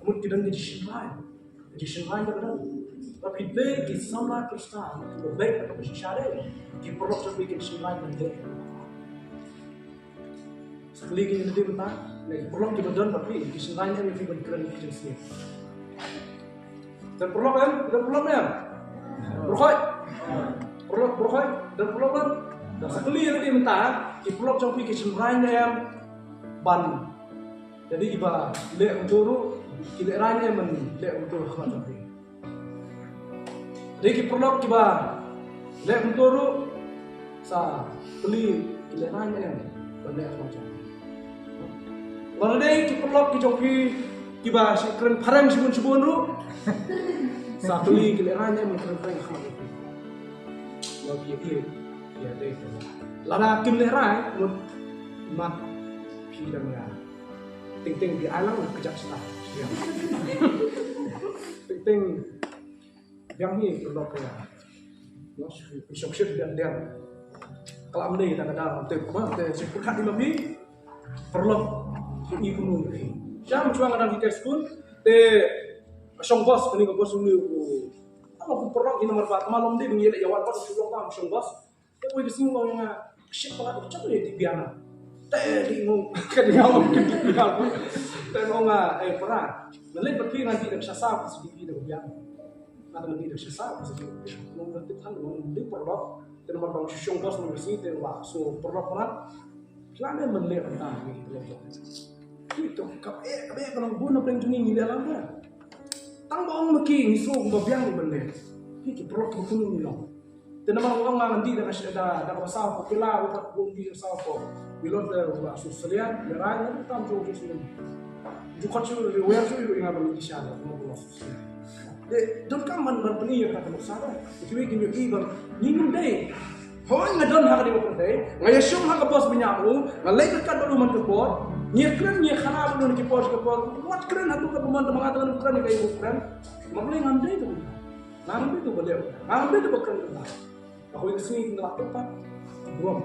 Mut ki don ki jingshynrai. Ki jingshynrai ka don. Ba phi dei ki samla Khristan kiba beit bad kiba shisha de. Ki paralok jong phi ki jingshynrai ban dei. Sa kylli ki ïa lade mynta, ne ki paralok kiba don bad phi, ki shynrai ne em ïa phi ban kren ki jingsngew. Don paralok em, don paralok ne em. Paralok. Paralok, paralok, don paralok don. Sa kylli ïa lade mynta, ki paralok jong phi ki shynrai ne em ban. Jadi kiba leh kumto ruh, ki lehrai ne em ban leh kumto ha khmat jong phi. Dei ki paralok kiba leh kumto ruh, sa kylli ki lehrai ne em ban leh ha khmat jong phi. Lada dei ki paralok ki jong phi kiba shu kren phareng shibun shibun ruh, sa kylli ki lehrai ne em ban kren phareng ha khmat jong phi. Lada phi ïa, ïa dei. Lada kim lehrai, mut mat phi dang ïa. Teng teng phi ai lang kjat sha. Teng teng Biang hi paralok ïa. Shongshit biang biang. Klam dei da ka dang te ba te shu pyrkhat ïa ma phi. Paralok ïa i kumno ïa phi. Sha ma shuwa nga dang hi high school te shong bos kane ka bos uni u. Ama ku paralok ïa namar ba ka malom dei ngi leh ïa wan bos shu long ba shong bos. Te wei ka sngi u ong ïa nga, shit, ba nga dei jop ïa dei biang. Te dei ngong, ka dei ngong, ka dei biang. Te ngong nga, eh, para. Nga leit bad phi ngan dih da ka sha saw ka sdie phi da ka biang. Nga dang dih da ka sha saw ka sdie phi da ka biang. Ngong nga tip than ngong dei paralok. Te namar ba nga shu shong bos nga sdie te wa so paralok para. Phi la ne man leh ban ta ngi leh. Phi to ka eh ka eh ka long bun na pdeng jong ngi ngi leh lang ka. Tang ba ong ma ki ngi sngew ba biang ban leh. Phi ki paralok ki kumno ngi long. Te namar nga ong nga ngan dih da ka shi-, da, da kaba saw ko, phi la, u pat bun dih da ka saw ko. Bilot da ba su selian, da rai, da tam jong ki selian. Ju khot shu, ri wer shu, ri nga ban dih sha da, nga ban su selian. Te, donkam ban, ban pyni ïa ka nuksa da. Kiwei ki ïohi ba ngim dei. Hooid nga don ha ka dei ba pyrthei, nga ïashong ha ka bos ba ñiah u, nga leit ryngkat bad u man ka por, ngi ïakren, ngi ïakhana bad u na ki por, ki por, wat kren hato ka bymman, te ma nga te ngan kren ïa ka ïa u kren. Ma balei ngam dei ka bymman. Ngam dei to ba leh. Ngam dei to ba kren kata. Ka hoi ka sngi ka la tep pat. Burom.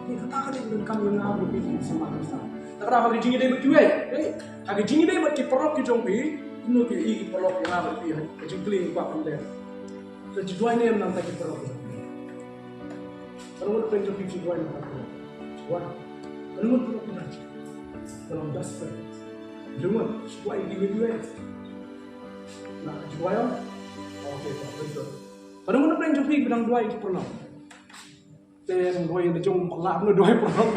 Ni kata ka dei ka donkam ïa nga ba phi ki samla Khristan. Kata ka dei ha ka jingïadei bad kiwei. Hei, ha ka jingïadei bad ki paralok ki jong phi. Kumno phi ïohi ki paralok ïa nga bad phi ha ka jingkylli ba phi leh. Ka jingduwai ne em nangta ki paralok. Ka nongwan pyn jong phi jingduwai nangta ki paralok. Jingduwai. Ka nongwan paralok phi dah. Ka nongwan desperate. Jingduwai. Jingduwai ki wei wei. Na, jingduwai em? Okay, tak, betul. Ka nongwan pyn jong phi ba dang duwai ki paralok. Te nang duwai da jong pala, nang duwai paralok.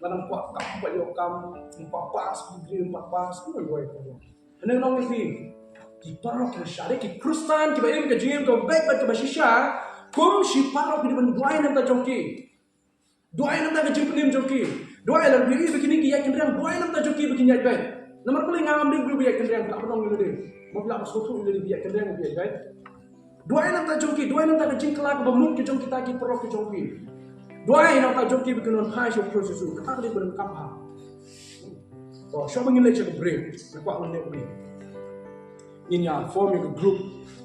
Nang kwah kam, kwah ïoh kam, kwah pass degree, kwah pass, nang duwai paralok. Hynrei nong ïa phi, ki paralok kiba shisha, ki Khristan kiba im ka jingim kaba beit bad kaba shisha, kum shi paralok ki dei ban duwai na bynta jong ki. Duwai na bynta ka jingpynim jong ki. Duwai lada phi ïohi ba kine ki ïaid kynriang, duwai na bynta jong ki ba kin ïaid beit. Namar balei nga ngam dei u briew ba ïaid kynriang, phi lah ban ong ïa lade. Mo phi lah ban sngewthuh ïa lade ba ïaid kynriang, ba ïaid beit. Duwai na bynta jong ki, duwai na bynta ka jingkylla kaba mut ka jong kita ki paralok ki jong phi. Duwai na bynta jong ki ba kin wan phai sha u Khrist Jisu. Kata ka dei ba donkam ha. To, shuwa ba ngin leit sha ka break, nga kwah ngan leh ka break. Ngin ïa form ïa ka group.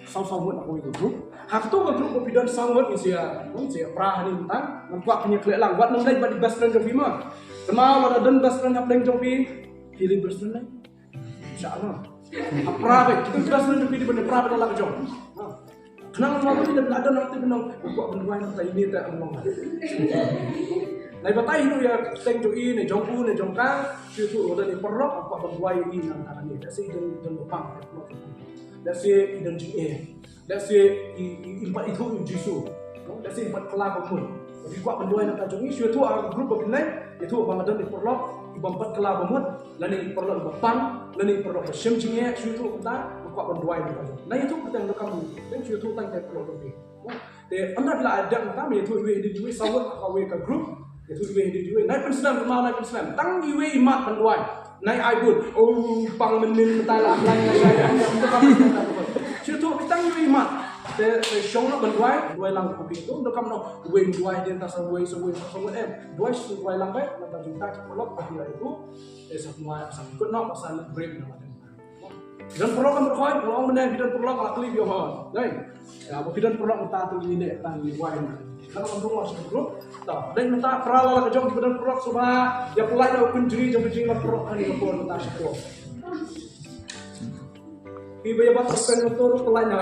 Saw saw ngut na kawei ka group. Ha kato ka group ba phi don saw ngut ngi sa ïa, ngi sa ïa pra hangne mynta. Ngam kwah phin ïa khleh lang. Wat nang leit bad i best friend jong phi mo. Tangba wat la don best friend hapdeng jong phi, phi leit best friend lei. Sha mo. Ha pra beit. Kita best friend jong phi dei ban ïa pra beit la ka jong. Ha. Khnang ma phi leit la don hangtei ban ong, kwah ban duwai nangta ine te, ym long. Nai batai ïa u ïa ka kyrteng jong i ne jong u ne jong ka. Shu ïathuh, don i paralok kwah ban duwai ïa i nangta ne. Lehse i don, don ba pang. Lehse i don jingeh. Lehse i, i, i pat ithuh ïa u Jisu. No? Lehse i pat kylla ba mut. Phi kwah ban duwai nangta jong i, shu ïathuh ha ka group ba phin leit, ïathuh ba nga don i paralok i bym pat kylla ba mut, lane i paralok i ba pang, lane i paralok ba shem jingeh, shu ïathuh kumta, nga kwah ban duwai nangta jong i. Nai ïathuh kumta, nga kam, shu ïathuh tang ïa i paralok jong phi. Te ynda phi la dep kumta, me ïathuh iwei hadien iwei, saw ngut ha kawei ka group. Ïathuh iwei hadien iwei. Nai pynslem, kumno nai pynslem? Tang iwei i mat ban duwai. Nai ai bud. Oh, pang mynnin mynta la, la, la, la, la. Shu ïathuh tang iwei i mat. Te, te shong noh ban duwai, duwai lang kumno. Ynda kumno, iwei duwai hadien ta, sa iwei, sa iwei, sa iwei em. Duwai shu duwai lang beit, nangta jingthoh ki paralok ba phi la ïathuh. Te sa duwai, sa kut noh, sa leh break noh. Phi don paralok, kan paralok, paralok mynne, phi don paralok, la kylli phi ong hooid. Dei. Ïa, ba phi don paralok mynta, to ngin leh, tang ngin duwai. Kan ong dong sha group. To, dei mynta para la la ka jong, phi don paralok shuwa ba ïa pynlait na u kynjri jong ka jingïalap paralok kane ka por mynta sha ka por. Phi ba ïa bat suspend motor ruh pynlait na.